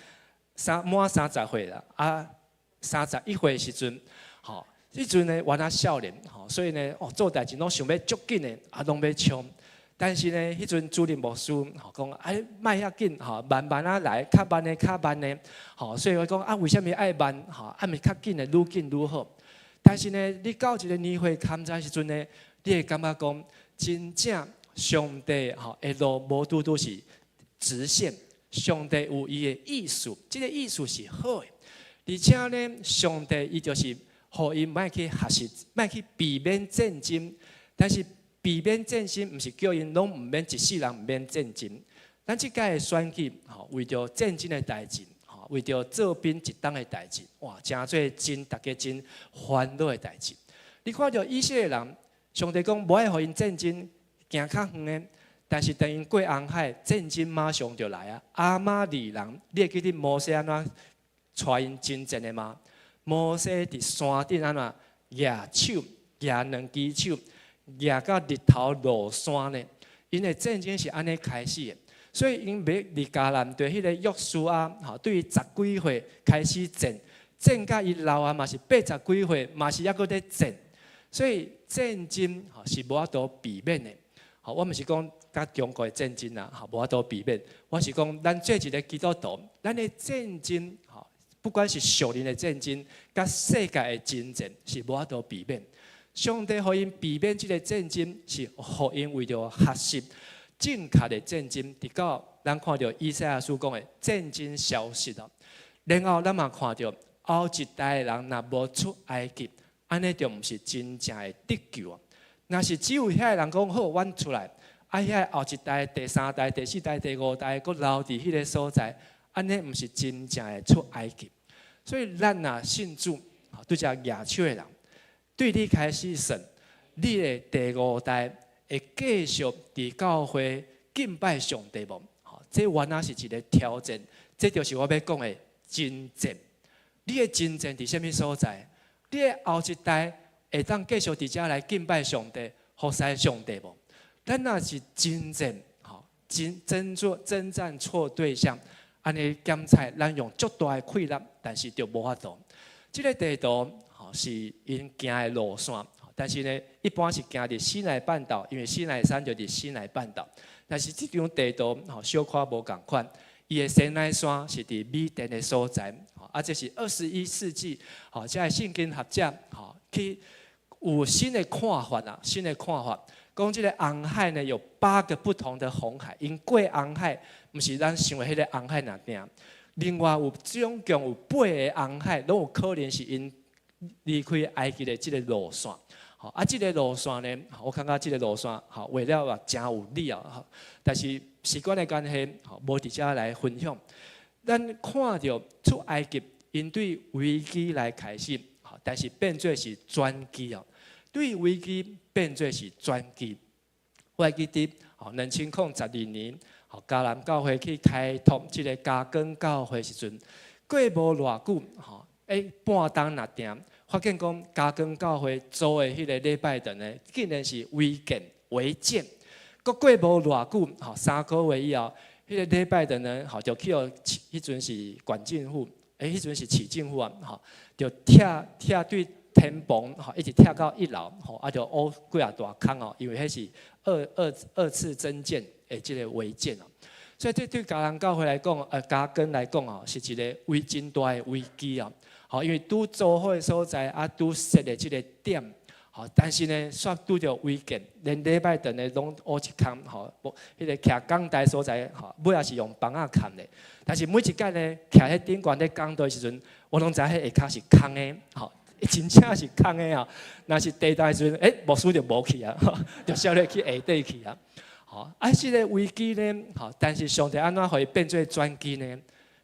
[SPEAKER 5] 滿30歲啦，啊，31歲時陣，吼，彼陣呢，我若少年，吼，所以呢，哦，做代誌攏想欲足緊的，啊，攏欲衝。但是呢，彼陣主任牧師吼講，哎，莫遐緊，吼，慢慢仔來，較慢的較慢的，吼，所以我講啊，為啥物愛慢？吼，啊，毋是較緊的，愈緊愈好。但是呢，你到一个年歲坎在時陣呢，你會感覺講，真正上帝吼的路無拄拄是直線，上帝有伊的意思，這个意思是好的，而且呢，上帝伊就是予𪜶莫去學習，莫去避免戰爭，但是避免戰爭，毋是叫𪜶攏毋免一世人毋免戰爭。咱這屆的選舉，吼，為著戰爭的代誌，吼，為著做兵一冬的代誌，哇，誠做真大家真煩惱的代誌。你看著以色列人，上帝講無愛予𪜶戰爭，行較遠的，但是當𪜶過紅海，戰爭馬上就來啊！亞瑪力人，你會記得摩西按怎帶𪜶征戰的嗎？摩西佇山頂按怎舉手，舉兩支手，舉到日頭落山呢？𪜶的戰爭是按呢開始的，所以𪜶欲佇迦南地彼个約書亞，吼，對十幾歲開始戰，戰甲伊老啊嘛是八十幾歲，嘛是猶閣咧戰，所以戰爭吼是無法度避免的。吼，我毋是講佮中國的戰爭啊，吼無法度避免。我是講咱做一个基督徒，咱的戰爭，吼，不管是屬靈的戰爭，佮世界的爭戰，是無法度避免。上帝予𪜶避免這个戰爭，是予𪜶為著學習正確的戰爭，直到咱看著以賽亞書講的戰爭消失了。然後咱嘛看著後一代的人若無出埃及，按呢就毋是真正的得救啊。若是只有遐个人講好，阮出來，啊，遐後一代、第三代、第四代、第五代，閣留佇彼个所在，按呢毋是真正的出埃及。所以咱若信主，對遮舉手的人，對你開始算，你的第五代會繼續佇教會敬拜上帝無？吼，這原來是一个挑戰，這就是我欲講的征戰。你的征戰佇啥物所在？你的後一代會當繼續佇遮來敬拜上帝、服侍上帝無？咱若是征戰，吼，真爭做征戰錯對象，按呢檢查，咱用足大的氣力，但是就無法度。這个地圖吼是𪜶行的路線，但是呢，一般是行佇西奈半島，因為西奈山就佇西奈半島。但是這張地圖吼小可無仝款，伊的西奈山是佇米甸的所在，啊，這是21世紀，吼，這个聖經學者吼去有新的看法啊，新的看法，講這个紅海呢有八個不同的紅海，𪜶過紅海，毋是咱想的彼个紅海爾爾。另外有總共有八个紅海，攏有可能是𪜶離開埃及的這个路線。吼，啊，這个路線呢，我感覺這个路線吼畫了也誠有理啊。但是時間的關係，吼無佇遮來分享。咱看著出埃及，𪜶對危機來開始，但是變做是轉機哦。對危機變做是轉機。我會記得，吼，2012年，吼，迦南教會去開拓這个嘉庚教會時陣，過無偌久，吼，欸，半冬若定，發現講嘉庚教會租的彼个禮拜堂呢，竟然是違建違建。閣過無偌久，吼，3個月以後，彼个禮拜堂呢，吼，就去予彼陣是縣政府，欸，彼陣是市政府啊，吼，就拆拆對天棚吼，一直拆到一樓，吼，啊，就挖幾若大空哦，因為彼是二次增建的這個違建哦。所以這對嘉南教會來講，嘉根來講哦，是一個危真大的危機啊！吼，因為拄租好的所在，啊，拄設的這個點，吼，但是呢，煞拄著違建，連禮拜堂呢攏挖一空，吼，無彼個徛講台所在，吼，尾仔是用枋仔崁的。但是每一屆呢，徛彼頂懸咧講道的時陣，我攏知彼下跤是空的，吼，真正是空的啊！若是地動的時陣，欸，牧師就無去啊，就痟咧去下底去啊。吼，啊，這個危機呢，吼，但是上帝按怎予伊變做轉機呢？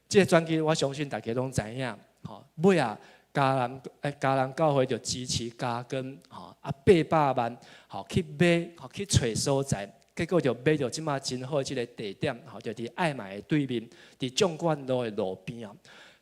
[SPEAKER 5] 這個轉機我相信大家攏知影，吼，尾仔嘉南教會就支持嘉根，吼，啊，800萬，吼，去買，吼，去揣所在，結果就買著這馬真好這個地點，吼，就佇愛買的對面，佇縱貫路的路邊啊。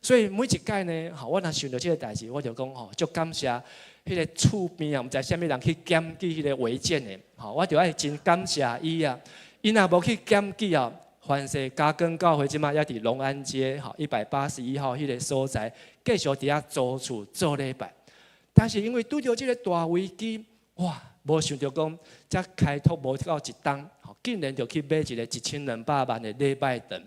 [SPEAKER 5] 所以每一屆呢，吼，我若想著這個代誌，我就講吼，足感謝彼個厝邊啊，毋知啥物人去檢舉彼個違建的，吼，我就愛真感謝伊啊。伊若無去檢舉啊，凡是嘉根教會這馬猶佇龍安街吼181號彼個所在，繼續佇遐租厝做禮拜。但是因為拄著這個大危機，哇，無想著講，才開拓無夠一冬，吼，竟然就去買一個1200萬的禮拜堂。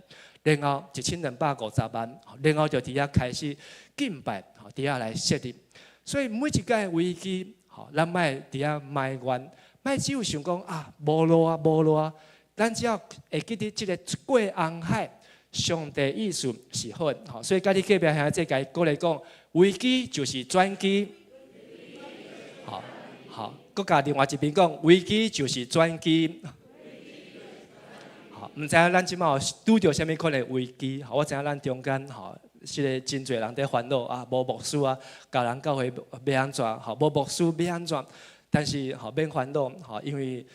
[SPEAKER 5] 然後1250萬，然後就佇遐開始敬拜，吼，佇遐來設立。所以每一屆危機，吼，咱莫佇遐埋怨，莫只有想講啊，無路啊，無路啊。咱只要會記得這個過紅海，上帝意思是好的，吼。所以佮你隔壁兄弟共伊鼓勵講，危機就是轉機。好，好，閣共另外一邊講，危機就是轉機。毋知影咱這馬有拄著啥物款的危機？吼，我知影咱中間吼，是個真濟人佇煩惱啊，無牧師啊，嘉南教會欲按怎？吼，無牧師欲按怎？但是吼，免煩惱吼，因為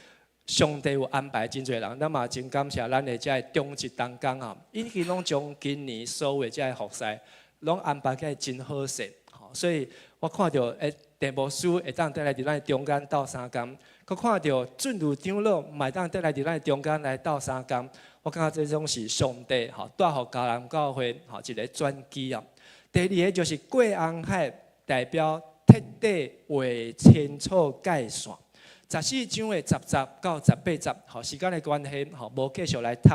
[SPEAKER 5] 上帝有安排真濟人，咱嘛真感謝咱的這个中職同工啊，𪜶已經攏將今年所有的這个服侍攏安排甲真好勢，吼，所以我看著欸，鄭牧師會當倒來佇咱中間鬥相共，閣看著進入長老嘛會當倒來佇咱中間來鬥相共，我感覺這種是上帝吼帶予嘉南教會吼一個轉機啊。第二个就是過紅海，代表徹底劃清楚界線。14章的10節到18節，吼時間的關係，吼無繼續來讀。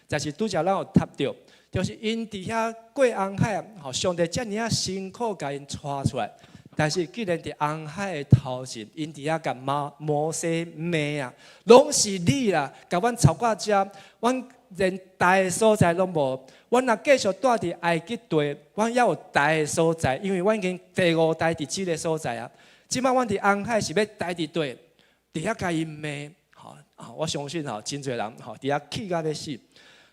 [SPEAKER 5] 但是拄才咱有讀著，就是𪜶佇遐過紅海，吼上帝遮爾仔辛苦共𪜶帶出來，但是既然佇紅海的頭前，𪜶佇遐共摩西罵啊，攏是你啦，共阮帶到遮，阮連待的所在攏無。阮若繼續蹛佇埃及地，阮猶有待的所在，因為阮已經第五代佇這个所在啊。這馬阮佇紅海是欲待佇佗？佇遐共伊罵，吼啊！我相信吼，真濟人吼佇遐氣甲欲死。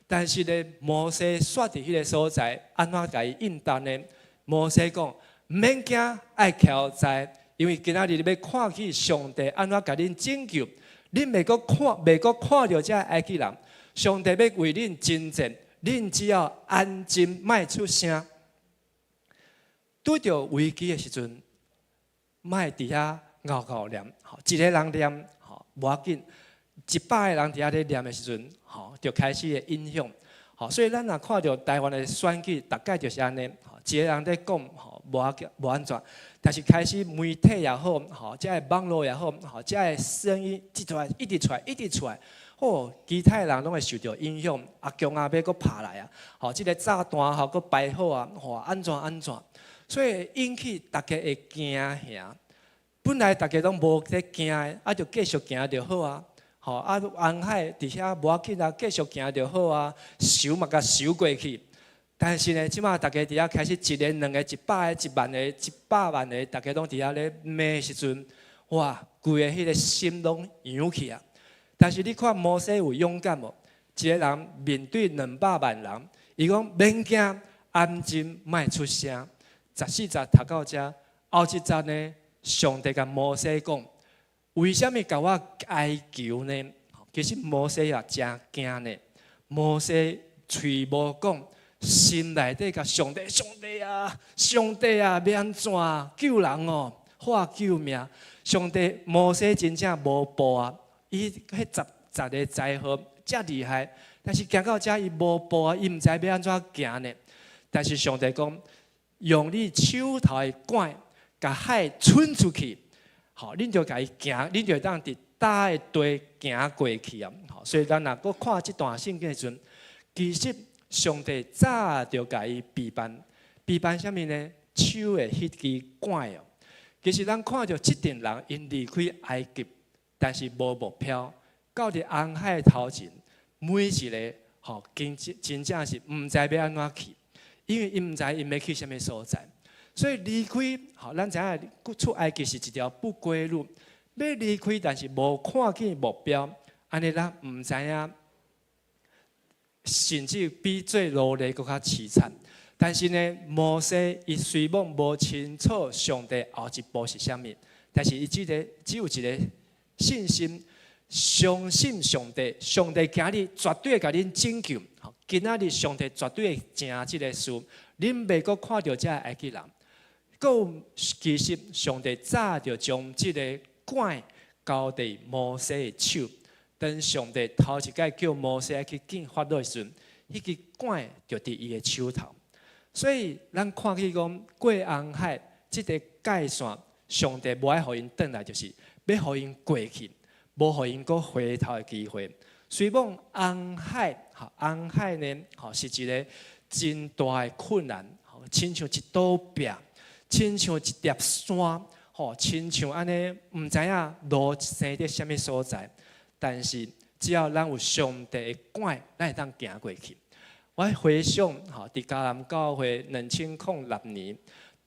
[SPEAKER 5] 但是呢，摩西煞佇彼个所在，按怎共伊應答呢？摩西講：毋免驚，愛徛在，因為今仔日你欲看見上帝按怎共恁拯救，恁袂閣看，袂閣看著這埃及人。上帝欲為恁征戰，恁只要安靜，莫出聲。拄著危機的時陣，莫佇遐𠢕𠢕念，吼，一个人念，吼，無要緊；100個人佇遐咧念的時陣，吼，就開始會影響。吼，所以咱若看著台灣的選舉，逐擺就是按呢，吼，一個人咧講，吼，無要緊，無按怎，但是開始媒體也好，吼，這个網路也好，吼，這个聲音一出來，一直出來，一直出來，吼，其他的人攏會受著影響，阿公阿媽閣拍來啊，吼，這个炸彈吼閣擺好啊，吼，按怎按怎，所以引起大家會驚嚇。本來大家攏無咧驚的，啊，就繼續行就好啊。吼，啊，紅海佇遐無要緊啊，繼續行就好啊，泅嘛共泅過去。但是呢，這馬大家佇遐開始一個、兩個、100個、1萬個、100萬個，大家攏佇遐咧罵的時陣，哇，規个彼个心攏揚起啊！但是你看摩西有勇敢無？一個人面對200萬人，伊講免驚，安靜，莫出聲。14節讀到遮，後一節呢？上帝共摩西講：為啥物共我哀求呢？其實摩西也誠驚呢。摩西喙無講，心內底共上帝：上帝啊，上帝啊，欲按怎救人哦？喊救命！上帝，摩西真正無步啊！伊彼十個災禍遮厲害，但是行到遮伊無步啊，伊毋知欲按怎行呢。但是上帝講：用你手頭的拐。共海伸出去，吼，恁就共伊行，恁就會當佇焦的地行過去啊！吼，所以咱若閣看這段聖經的時陣，其實上帝早就共伊備辦，備辦啥物呢？手的彼支拐哦。其實咱看著這陣人𪜶離開埃及，但是無目標，到佇紅海頭前，每一个吼，真真正是毋知欲按怎去，因為𪜶毋知𪜶欲去啥物所在，所以離開吼，咱知影出埃及是一條不歸路，欲離開，但是無看見目標，按呢咱毋知影，甚至比做奴隸閣較淒慘。但是呢，摩西伊雖罔無清楚上帝後一步是啥物，但是伊只個只有一个信心，相信上帝，上帝今日絕對會共恁拯救。今仔日上帝絕對會成這个事，恁袂閣看著這埃及人。閣其實上帝早就將這个拐交佇摩西的手，當上帝頭一擺叫摩西去見法老的時陣，彼支拐就佇伊的手頭。所以，咱看見講過紅海這个界線，上帝無愛予𪜶轉來，就是欲予𪜶過去，無予𪜶閣回頭的機會。雖罔紅海，吼紅海呢，吼是一个真大的困難，吼親像一堵壁，親像一疊山，吼親像按呢，毋知影路生佇啥物所在。但是只要咱有上帝的拐，咱會當行過去。我回想吼，佇迦南教會2006年，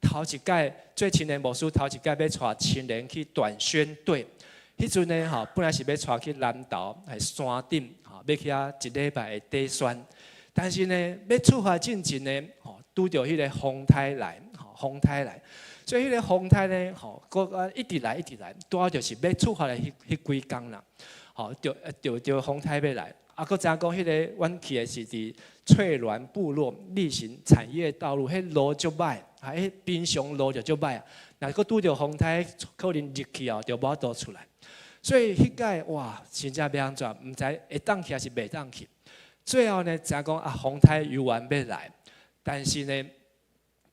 [SPEAKER 5] 頭一擺做青年牧師，頭一擺欲帶青年去短宣隊。彼陣呢吼，本來是欲帶去南投，佇山頂吼，欲去遐一禮拜的短宣。但是呢，欲出發進前呢，吼，拄著彼个風颱來，吼風颱來，所以彼个風颱呢，吼，閣一直來一直來，拄好就是欲出發的彼幾工啦，吼，就就就風颱欲來。啊，閣知影講彼个阮去的是佇翠巒部落例行產業道路，彼路足䆀，啊，彼平常路就足䆀啊。若閣拄著風颱，可能入去哦，就無法度出來。所以彼擺哇，真正欲按怎，毋知會當去抑是袂當去。最後呢，知影講啊，風颱猶原欲來，但是呢，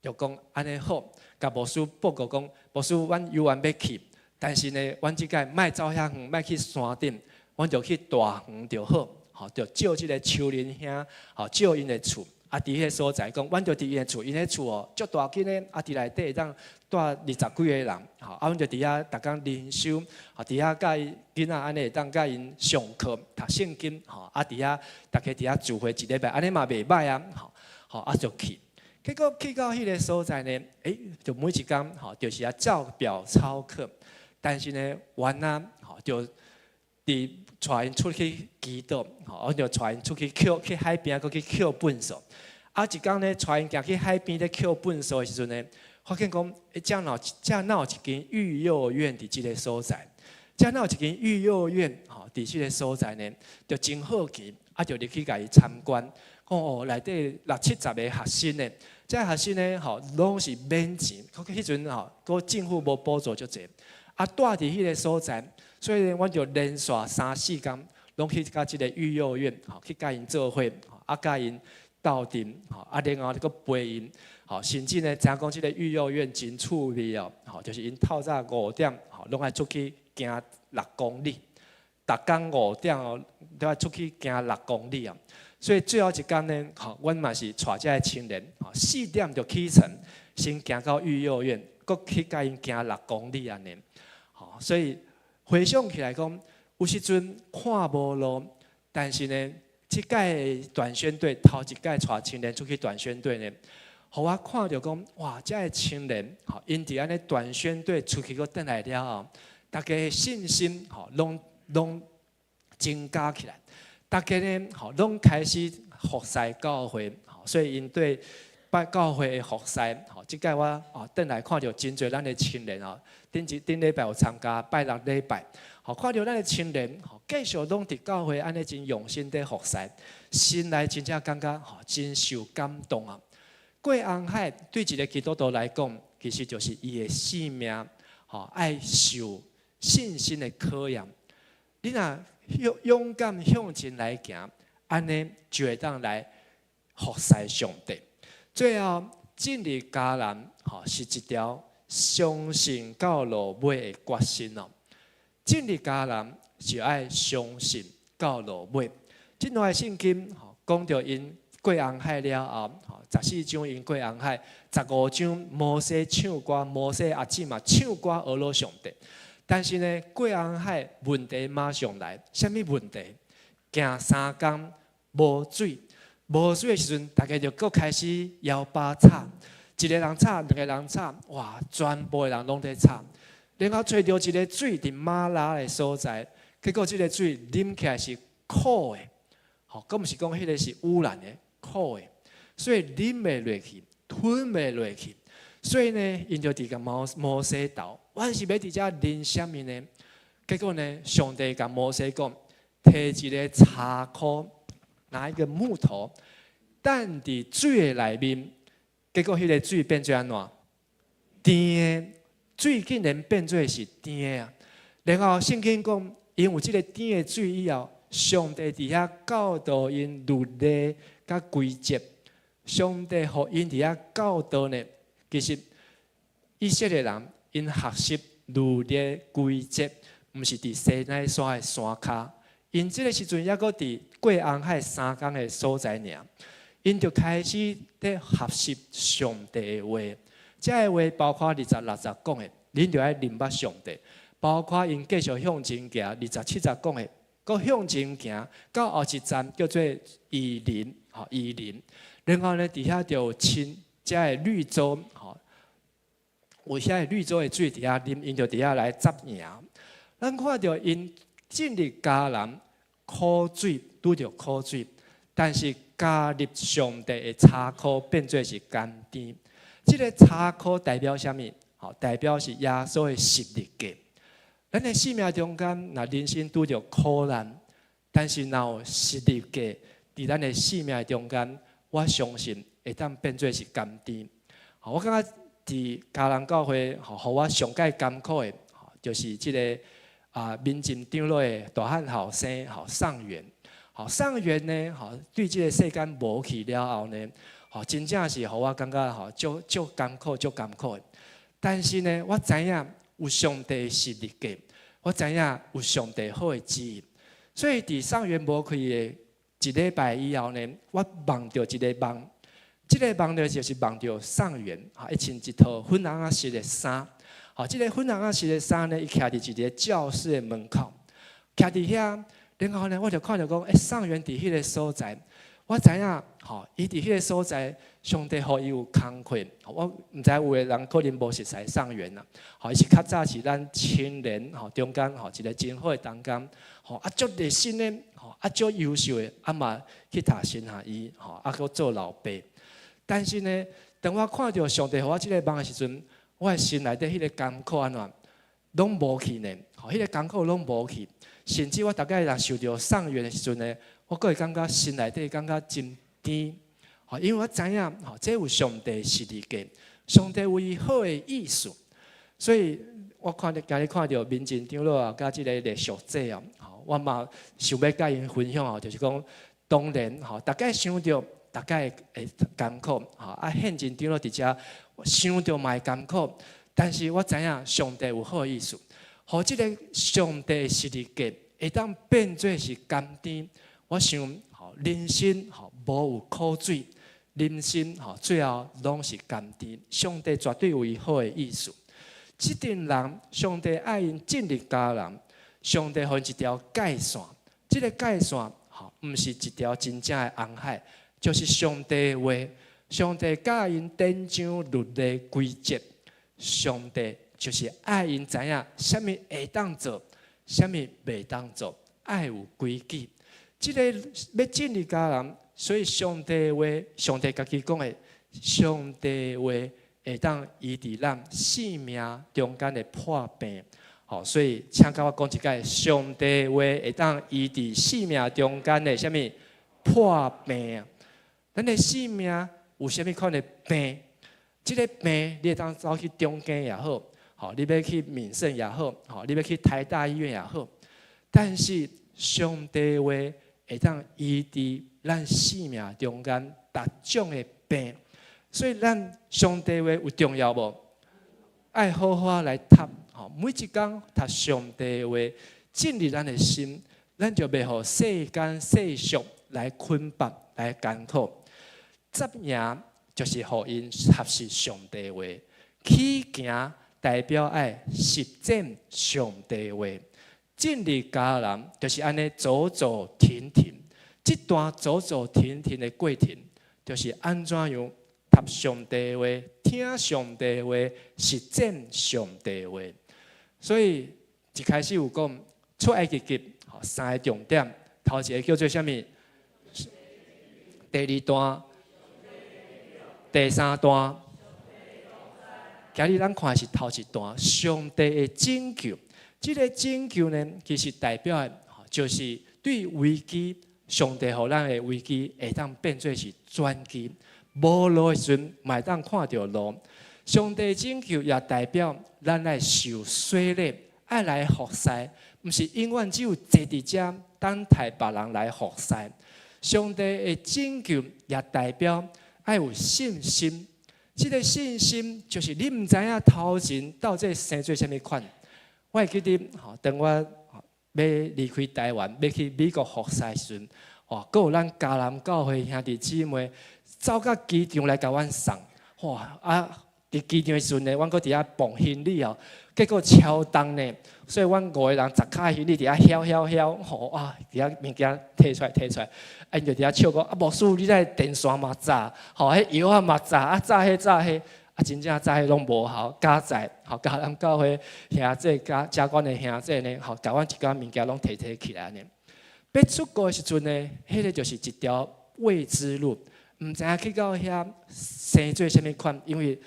[SPEAKER 5] 就講按呢好，共牧師報告講，牧師，阮猶原欲去，但是呢，阮這擺莫走遐遠，莫去山頂，阮就去大園就好。吼，就借這个秋林兄，吼借𪜶的厝，啊，佇彼个所在講，阮就佇𪜶的厝，𪜶的厝哦，足大間的，啊，佇內底會當蹛二十幾个人，吼，啊，阮就佇遐逐工靈修，吼，佇遐佮囡仔按呢會當佮𪜶上課讀聖經，吼，啊，佇遐逐家佇遐聚會一禮拜，按呢嘛袂䆀啊，吼，吼，啊就去，結果去到彼个所在呢，欸，就每一工吼，就是愛照表操課，但是呢，原來吼就佇帶𪜶出去祈禱，吼，我就帶𪜶出去抾去海邊，閣去抾糞掃。啊，一工呢，帶𪜶行去海邊咧抾糞掃的時陣呢，發現講，欸，遮若遮若有一間育幼院佇這个所在？遮若有一間育幼院，吼，佇這个所在呢，就真好奇，啊，就入去共伊參觀。講哦，內底六七十个學生呢，這學生呢，吼，攏是免錢，彼陣吼，閣政府無補助足濟，啊，蹛佇彼个所在。所以呢，阮就連續三四工，攏去共這个育幼院，吼，去共𪜶做伙，啊，共𪜶鬥陣，吼，啊，然後閣陪𪜶，吼，甚至呢，知影講這个育幼院真趣味哦，吼，就是𪜶透早五點，吼，攏愛出去行六公里，逐工五點哦，都愛出去行六公里啊。所以最後一工呢，吼，阮嘛是帶這个青年，吼，4點就起床，先行到育幼院，閣去共𪜶行六公里按呢，吼，所以。回想起來講，有時陣看無路，但是呢，這擺短宣隊頭一擺帶青年出去短宣隊呢，予我看著講，哇，這个青年，吼，𪜶佇按呢短宣隊出去閣轉來了後，大家的信心，吼，攏攏增加起來，大家呢，吼，攏開始服侍教會，吼，所以𪜶對拜教會的服侍，吼，這擺我哦轉來看著真濟咱的青年哦，頂一頂禮拜有參加拜六禮拜，吼，看著咱的青年，吼，繼續攏佇教會按呢真用心佇服侍，心內真正感覺吼真受感動啊。過紅海對一个基督徒來講，其實就是伊的性命，吼，愛受信心的考驗。你若勇勇敢向前來行，按呢就會當來服侍上帝。最後進入迦南，吼，是一條相信到落尾的決心哦。進入迦南是愛相信到落尾。這段聖經吼講著𪜶過紅海了後，吼14章𪜶過紅海，15章摩西唱歌，摩西阿姊嘛唱歌呵咾上帝。但是呢，過紅海問題馬上來，啥物問題？行3工無水，無水的時陣，大家就閣開始搖把吵，一個人吵，兩個人吵，哇，全部的人攏佇吵。然後揣著一个水佇瑪拉的所在，結果這个水啉起來是苦的，吼，閣毋是講彼个是污染的，苦的，所以啉袂落去，吞袂落去。所以呢，𪜶就佇共摩西鬥，阮是欲佇遮啉啥物呢？結果呢，上帝共摩西講，提一个柴箍，拿一个木頭，擲佇水的內面，結果彼个水變做按怎？甜的。水竟然變做是甜的啊！然後聖經講，因有這个甜的水以後，上帝佇遐教導𪜶律例佮規則。上帝予𪜶佇遐教導呢，其實以色列人𪜶學習律例規則，毋是佇西奈山的山跤，𪜶這个時陣猶閣佇過紅海3工的所在爾，𪜶就開始佇學習上帝的話。這个話包括26節講的，恁著愛認捌上帝；包括𪜶繼續向前行，27節講的，閣向前行到後一站叫做以琳，吼以琳。然後呢，佇遐就有清這个綠洲，吼有遐个綠洲的水佇遐啉，𪜶就佇遐來紮營。咱看著𪜶進入迦南苦水，拄著苦水，但是加入上帝的柴箍變做是甘甜。這个柴箍代表啥物？吼，代表是耶穌的十字架。咱的生命中間，若人生拄著苦難，但是若有十字架佇咱的生命中間，我相信會當變做是甘甜。吼，我感覺佇迦南教會，吼，予我上蓋艱苦的，就是這个啊，民進長老的大漢後生，吼上元。吼上元呢，吼對這个世間無去了後呢，吼，真正是予我感覺吼，足足艱苦，足艱苦的。但是呢，我知影有上帝的十字架，我知影有上帝好的旨意。所以佇上元無開的一禮拜以後呢，我夢著一个夢，這个夢呢就是夢著上元，吼，伊穿一套粉紅仔色的衫，吼，這个粉紅仔色的衫呢，伊徛佇一个教室的門口，徛佇遐，然後呢，我就看著講，欸，上元佇彼个所在。我知影，吼，伊佇彼个所在，上帝予伊有工課。我毋知有的人可能無熟似上元啦。吼，伊是較早是咱青年吼中間吼一个真好的同工，吼啊足熱心的，吼啊足優秀的，啊嘛去讀神學院，吼啊閣做老爸。但是呢，當我看著上帝予我這个夢的時陣，我的心內底彼个艱苦按怎攏無去呢？吼，彼个艱苦攏無去，甚至我逐擺若想著上元的時陣呢，我閣會感覺心內底感覺真甜，吼，因為我知影，吼，這有上帝十字架，上帝有伊好的意思，所以我看著今日看著民進長老啊，佮這个賴淑姐啊，吼，我嘛想欲佮𪜶分享哦，就是講，當然吼，逐擺想著，逐擺會艱苦，吼，啊，現今長老佇遮想著嘛會艱苦，但是我知影上帝有好的意思，予這个上帝十字架會當變做是甘甜。我想，吼，人生吼無有苦水，人生吼最後攏是甘甜。上帝絕對有伊好的意思。這陣人，上帝愛𪜶進入迦南，上帝予𪜶一條界線。這个界線吼，毋是一條真正的紅海，就是上帝的話。上帝教𪜶典章律例規則，上帝就是愛𪜶知影啥物會當做，啥物袂當做，愛有規矩。這个欲進入迦南，所以上帝的話，上帝家己講的，上帝的話會當醫治咱生命中間的破病。吼，所以請佮我講一擺，上帝的話會當醫治生命中間的啥物破病啊？咱的生命有啥物款的病？這个病你會當走去中間也好，吼，你欲去敏盛也好，吼，你欲去台大醫院也好，但是上帝的話會當醫治咱生命中間逐種的病，所以咱上帝話有重要無？愛好好來讀，吼，每一工讀上帝的話，進入咱的心，咱就袂予世間世俗來捆綁、來艱苦。扎營就是予𪜶學習上帝話，起行代表愛實踐上帝話，進入迦南就是按呢走走停停。這段走走停停的過程，就是按怎樣讀上帝話、聽上帝話、實踐上帝話。所以一開始有講出埃及記，三個重點，頭一個叫做啥物？第二段、第三段。今日咱看的是頭一段，上帝的拯救。這個拯救呢，其實代表的，就是對危機，上帝予咱的危機會當變做是轉機。無路的時陣，嘛會當看著路。上帝拯救也代表咱來受洗禮，愛來服侍，毋是永遠只有坐佇遮等待別人來服侍。上帝的拯救也代表愛有信心。這個信心就是你毋知影頭前到底生做啥物款。我會記得，吼，當我欲離開台灣，欲去美國服侍時陣，哇，閣有咱迦南教會兄弟姊妹走到機場來共阮送，哇啊！佇機場的時陣呢，阮閣佇遐磅行李哦，結果超重呢，所以阮五個人十跤行李佇遐囂囂囂，吼啊！佇遐物件提出來提出來，啊𪜶就佇遐笑講啊，牧師你這電線嘛紮，吼，彼藥仔嘛紮，啊紮彼紮彼，啊真正紮彼攏無效，佳哉，吼，迦南教會兄弟佮嘉關的兄弟呢，吼，共阮一寡物件攏提提起來按呢。欲出國的時陣呢，彼個就是一條未知路，毋知影去到遐生做啥物款，因為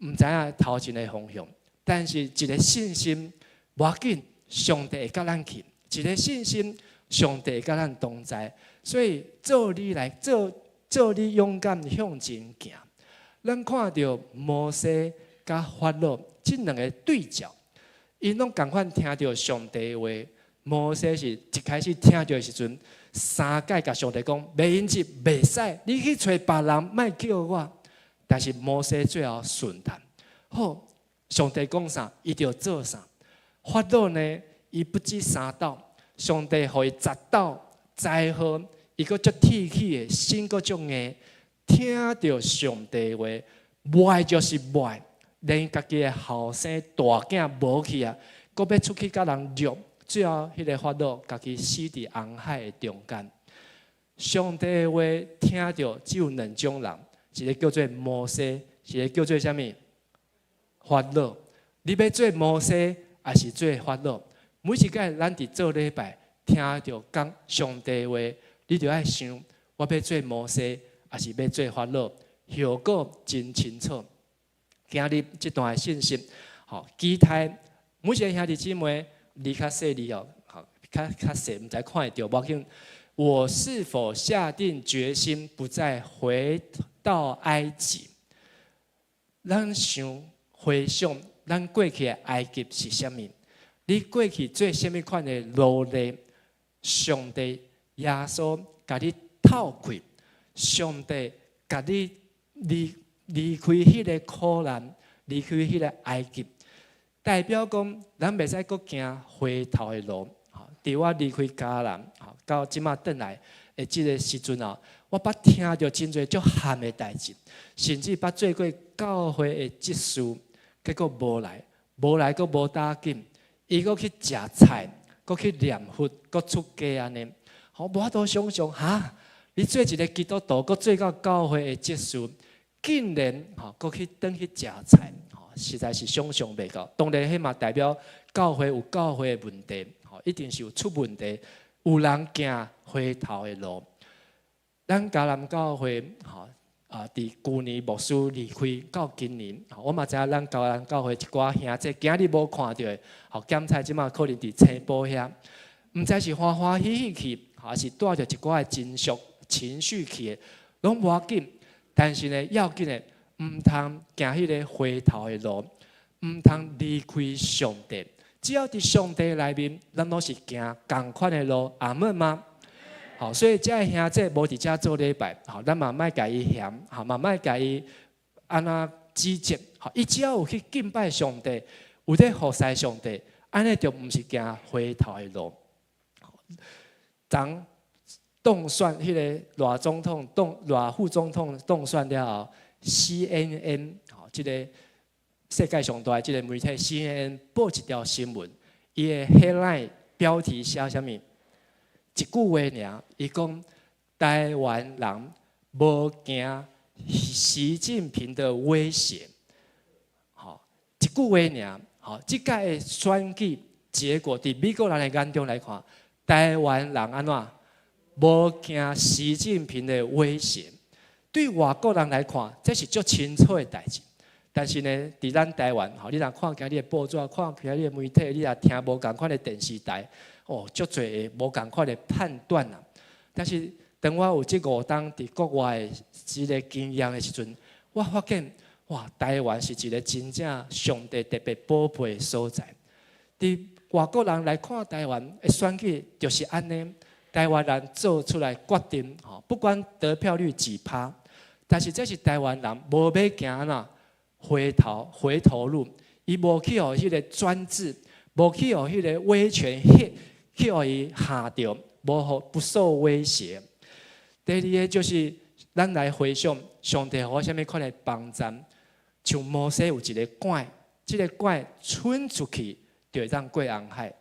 [SPEAKER 5] 毋知影頭前的方向，但是一個信心，無要緊，上帝會佮咱去；一個信心，上帝會佮咱同在。所以做你來做，做你勇敢向前行。咱看著摩西佮法老這兩个對照，𪜶攏仝款聽著上帝話。摩西是一開始聽著的時陣，三擺共上帝講，袂用得，袂使，你去揣別人，莫叫我。但是摩西最後順從，好，上帝講啥，伊就做啥。法老呢，伊不止三斗，上帝予伊十斗災禍，伊閣足鐵齒的，心閣足硬，聽著上帝話，袂愛就是袂愛，連家己的後生大囝無去啊，閣欲出去共人掠，最後彼个法老家己死佇紅海的中間。上帝的話聽著只有兩種人。一個叫做摩西，一個叫做啥物？法老。你欲做摩西，抑是做法老？每一擺咱佇做禮拜，聽著講上帝話，你就愛想：我欲做摩西，抑是欲做法老？效果真清楚。今日這段的信息，吼，期待每一個兄弟姊妹，字較細膩哦，吼，較較細，毋知看會著，無要緊。我是否下定決心不再回到埃及？咱想回想，咱過去的埃及是啥物？你過去做啥物款的奴隸？上帝耶穌共你透開，上帝共你離離開彼个苦難，離開彼个埃及，代表講咱袂使閣行回頭的路。佇我離開迦南，到這馬轉來的這个時陣啊，我捌聽著真濟足譀的代誌，甚至捌做過教會的執事，結果無來，無來閣無打緊，伊閣去食菜，閣去念佛，閣出家按呢。我無法度想象，哈！你做一个基督徒，閣做到教會的執事，竟然吼閣去轉去食菜，吼，實在是想象袂到。當然，彼嘛代表教會有教會的問題，吼，一定是有出問題，有人行回頭的路。咱迦南教會，吼啊，佇舊年牧師離開到今年，我嘛知影咱迦南教會一寡兄弟今日無看著的，吼，檢查這馬可能佇青埔遐，毋知是歡歡喜喜去，抑是帶著一寡的情緒情緒去的，攏無要緊。但是呢，要緊的，毋通行彼个回頭的路，毋通離開上帝。只要佇上帝內面，咱攏是行仝款的路，阿們嗎？好，所以這个兄弟無佇遮做禮拜，吼，咱嘛莫共伊嫌，吼，嘛莫共伊按怎指責，吼，伊只要有去敬拜上帝，有咧服侍上帝，按呢就毋是行回頭的路。當當選彼個賴總統、當賴副總統當選了後，CNN 吼，這個世界上大的這個媒體 CNN 報一條新聞，伊的 headline 標題寫啥物？一句話爾，伊講台灣人無驚習近平的威脅。吼，一句話爾，吼，這屆的選舉結果，佇美國人的眼中來看，台灣人按怎？無驚習近平的威脅。對外國人來看，這是足清楚的代誌。但是呢，佇咱台灣，吼，你若看今日的報紙，看今日的媒體，你若聽無仝款的電視台，哦，足濟個無仝款的判斷啊。但是當我有這5冬佇國外的這個經驗的時陣，我發現，哇，台灣是一個真正上帝特別寶貝的所在。佇外國人來看台灣的選舉，就是按呢，台灣人做出來決定，吼，不管得票率幾趴，但是這是台灣人無欲行哪回頭路，伊無去予彼個專制，無去予彼個威權去予伊嚇著，無予不受威脅。第二个就是咱來回想上帝予我啥物款的幫助，像摩西有一个拐，這个拐伸出去就會當過紅海。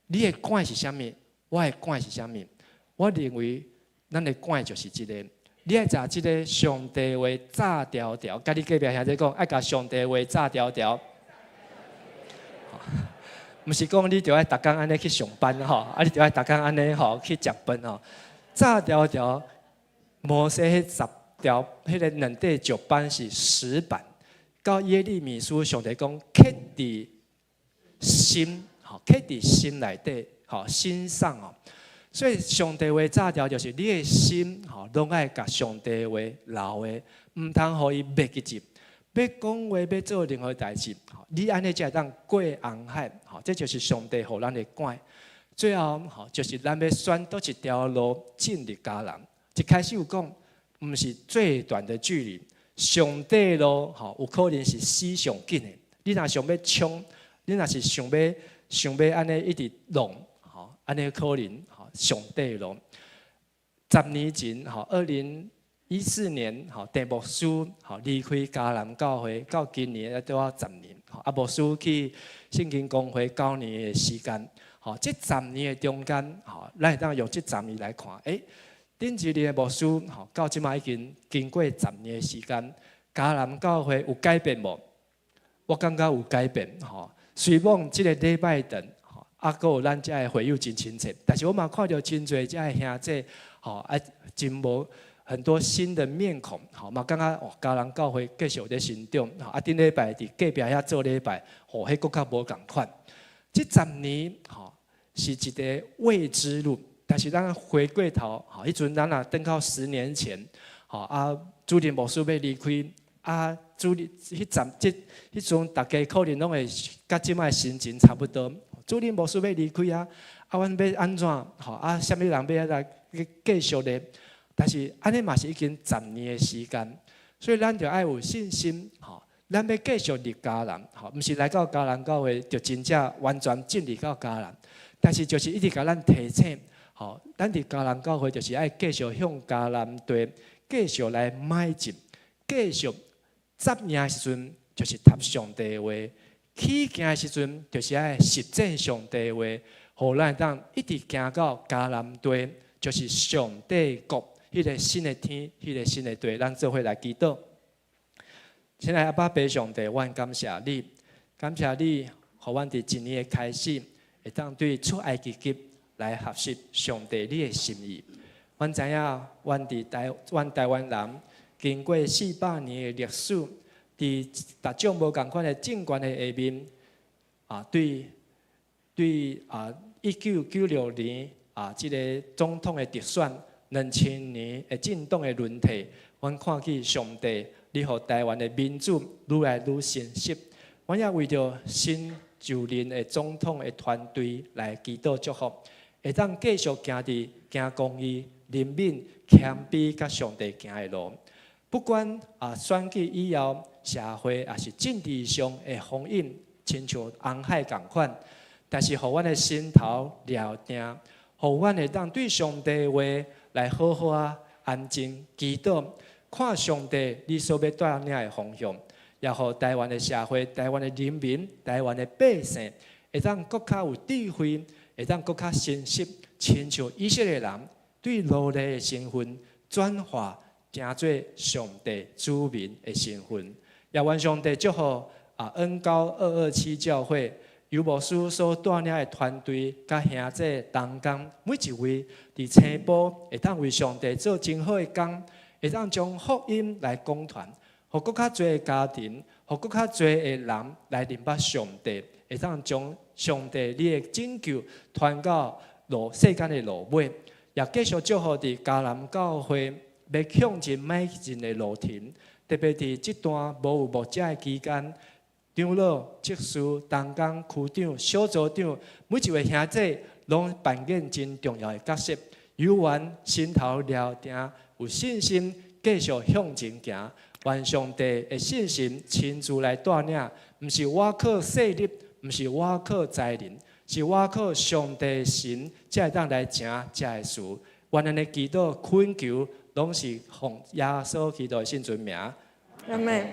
[SPEAKER 5] 你的拐是啥物？我的拐是啥物？我認為咱的拐就是這个。你愛共這个上帝話紮牢牢，共你隔壁兄弟講，愛共上帝話紮牢牢。毋是講你著愛逐工按呢去上班吼，啊你著愛逐工按呢吼去食飯吼，紮牢牢。摩西彼10條，彼个兩塊石板是石板，到耶利米書上帝講，刻佇心，吼，刻佇心內底，吼，心上哦。所以上帝話紮牢就是你的心，吼，攏愛共上帝話留的，毋通予伊袂記入。欲講話，欲做任何代誌，你按呢才會當過紅海，吼，這就是上帝予咱的拐。最後，吼，就是咱欲選佗一條路進入迦南。一開始有講，毋是最短的距離，上短路，吼，有可能是死上緊的。你若想欲衝，你若是想欲按呢一直弄，吼，按呢可能吼上短路。10年前，吼，2014年，吼，鄭牧師吼離開迦南教會，到今年也拄好十年，吼，啊，牧師去聖經公會9年的時間，吼，這十年的中間，吼，咱會當用這十年來看，頂一任的牧師，吼，到這擺已經經過十年的時間，迦南教會有改變無？我感覺有改變，吼。雖罔這個禮拜頓，吼，啊，閣有咱遮的會友真親切，但是我嘛看著真濟遮的兄弟，吼，啊，真無很多新的面孔，吼，嘛感覺哦，迦南教會繼續咧成長，吼，啊，頂禮拜佇隔壁遐做禮拜，吼，彼閣較無仝款。這十年，吼，是一個未知路。但是咱回過頭，吼，彼陣咱若轉到10年前，吼啊，主任牧師欲離開，啊，主任彼陣這彼陣逐家可能攏會佮這擺心情差不多。主任牧師欲離開啊，啊，阮欲按怎？吼啊，啥物人欲來繼續咧？但是按呢嘛是已經十年的時間，所以咱就愛有信心，吼，咱欲繼續入迦南，吼，毋是來到迦南教會就真正完全進入到迦南，但是就是一直共咱提醒。吼，咱佇迦南教會就是愛繼續向迦南地繼續來邁進，繼續扎營的時陣就是讀上帝話，起行的時陣就是愛實踐上帝話，予咱會當一直行到迦南地，就是上帝國彼个新的天，彼个新的地，咱做伙來祈禱。親愛阿爸父上帝，阮感謝你，感謝你，予阮佇一年的開始，會當對出埃及記來學習上帝你的心意。阮知影，阮台灣人經過400年的歷史，佇逐種無仝款的政權的下面，啊，對啊，1996年啊，這个總統的特選，2000年的政黨的輪替，阮看見上帝，你予台灣的民主愈來愈成熟。阮也為著新就任的總統的團隊來祈禱祝福，會當繼續行佇行公義、憐憫、謙卑佮上帝行的路。不管啊選舉以後，社會抑是政治上的風湧，親像紅海仝款，但是予阮的心頭抓定，予阮會當對上帝的話來好好仔安靜祈禱，看上帝你所欲帶領的方向，也予台灣的社會、台灣的人民、台灣的百姓，會當閣較有智慧，會當閣較珍惜，親像以色列人對奴隸的身份轉化，成做上帝子民的身份。也願上帝祝福啊，恩膏227教會尤牧師所帶領的團隊，佮兄弟同工每一位，佇青埔會當為上帝做真好的工，會當將福音來廣傳，予閣較濟的家庭，予閣較濟的人來認捌上帝，會當將上帝你的拯救傳到路世間的路尾，也繼續祝福佇迦南教會欲向前邁進的路程，特別佇這段無有牧者的期間，長老、執事、同工、區長、小組長，每一位兄弟攏扮演真重要的角色，猶原心頭抓定，有信心繼續向前行。願上帝的信心親自來帶領，毋是我靠勢力，毋是我靠才能，是我靠上帝神，才會當來成這个事。願咱的祈禱懇求，攏是奉耶穌基督的聖尊名。
[SPEAKER 4] 阿門。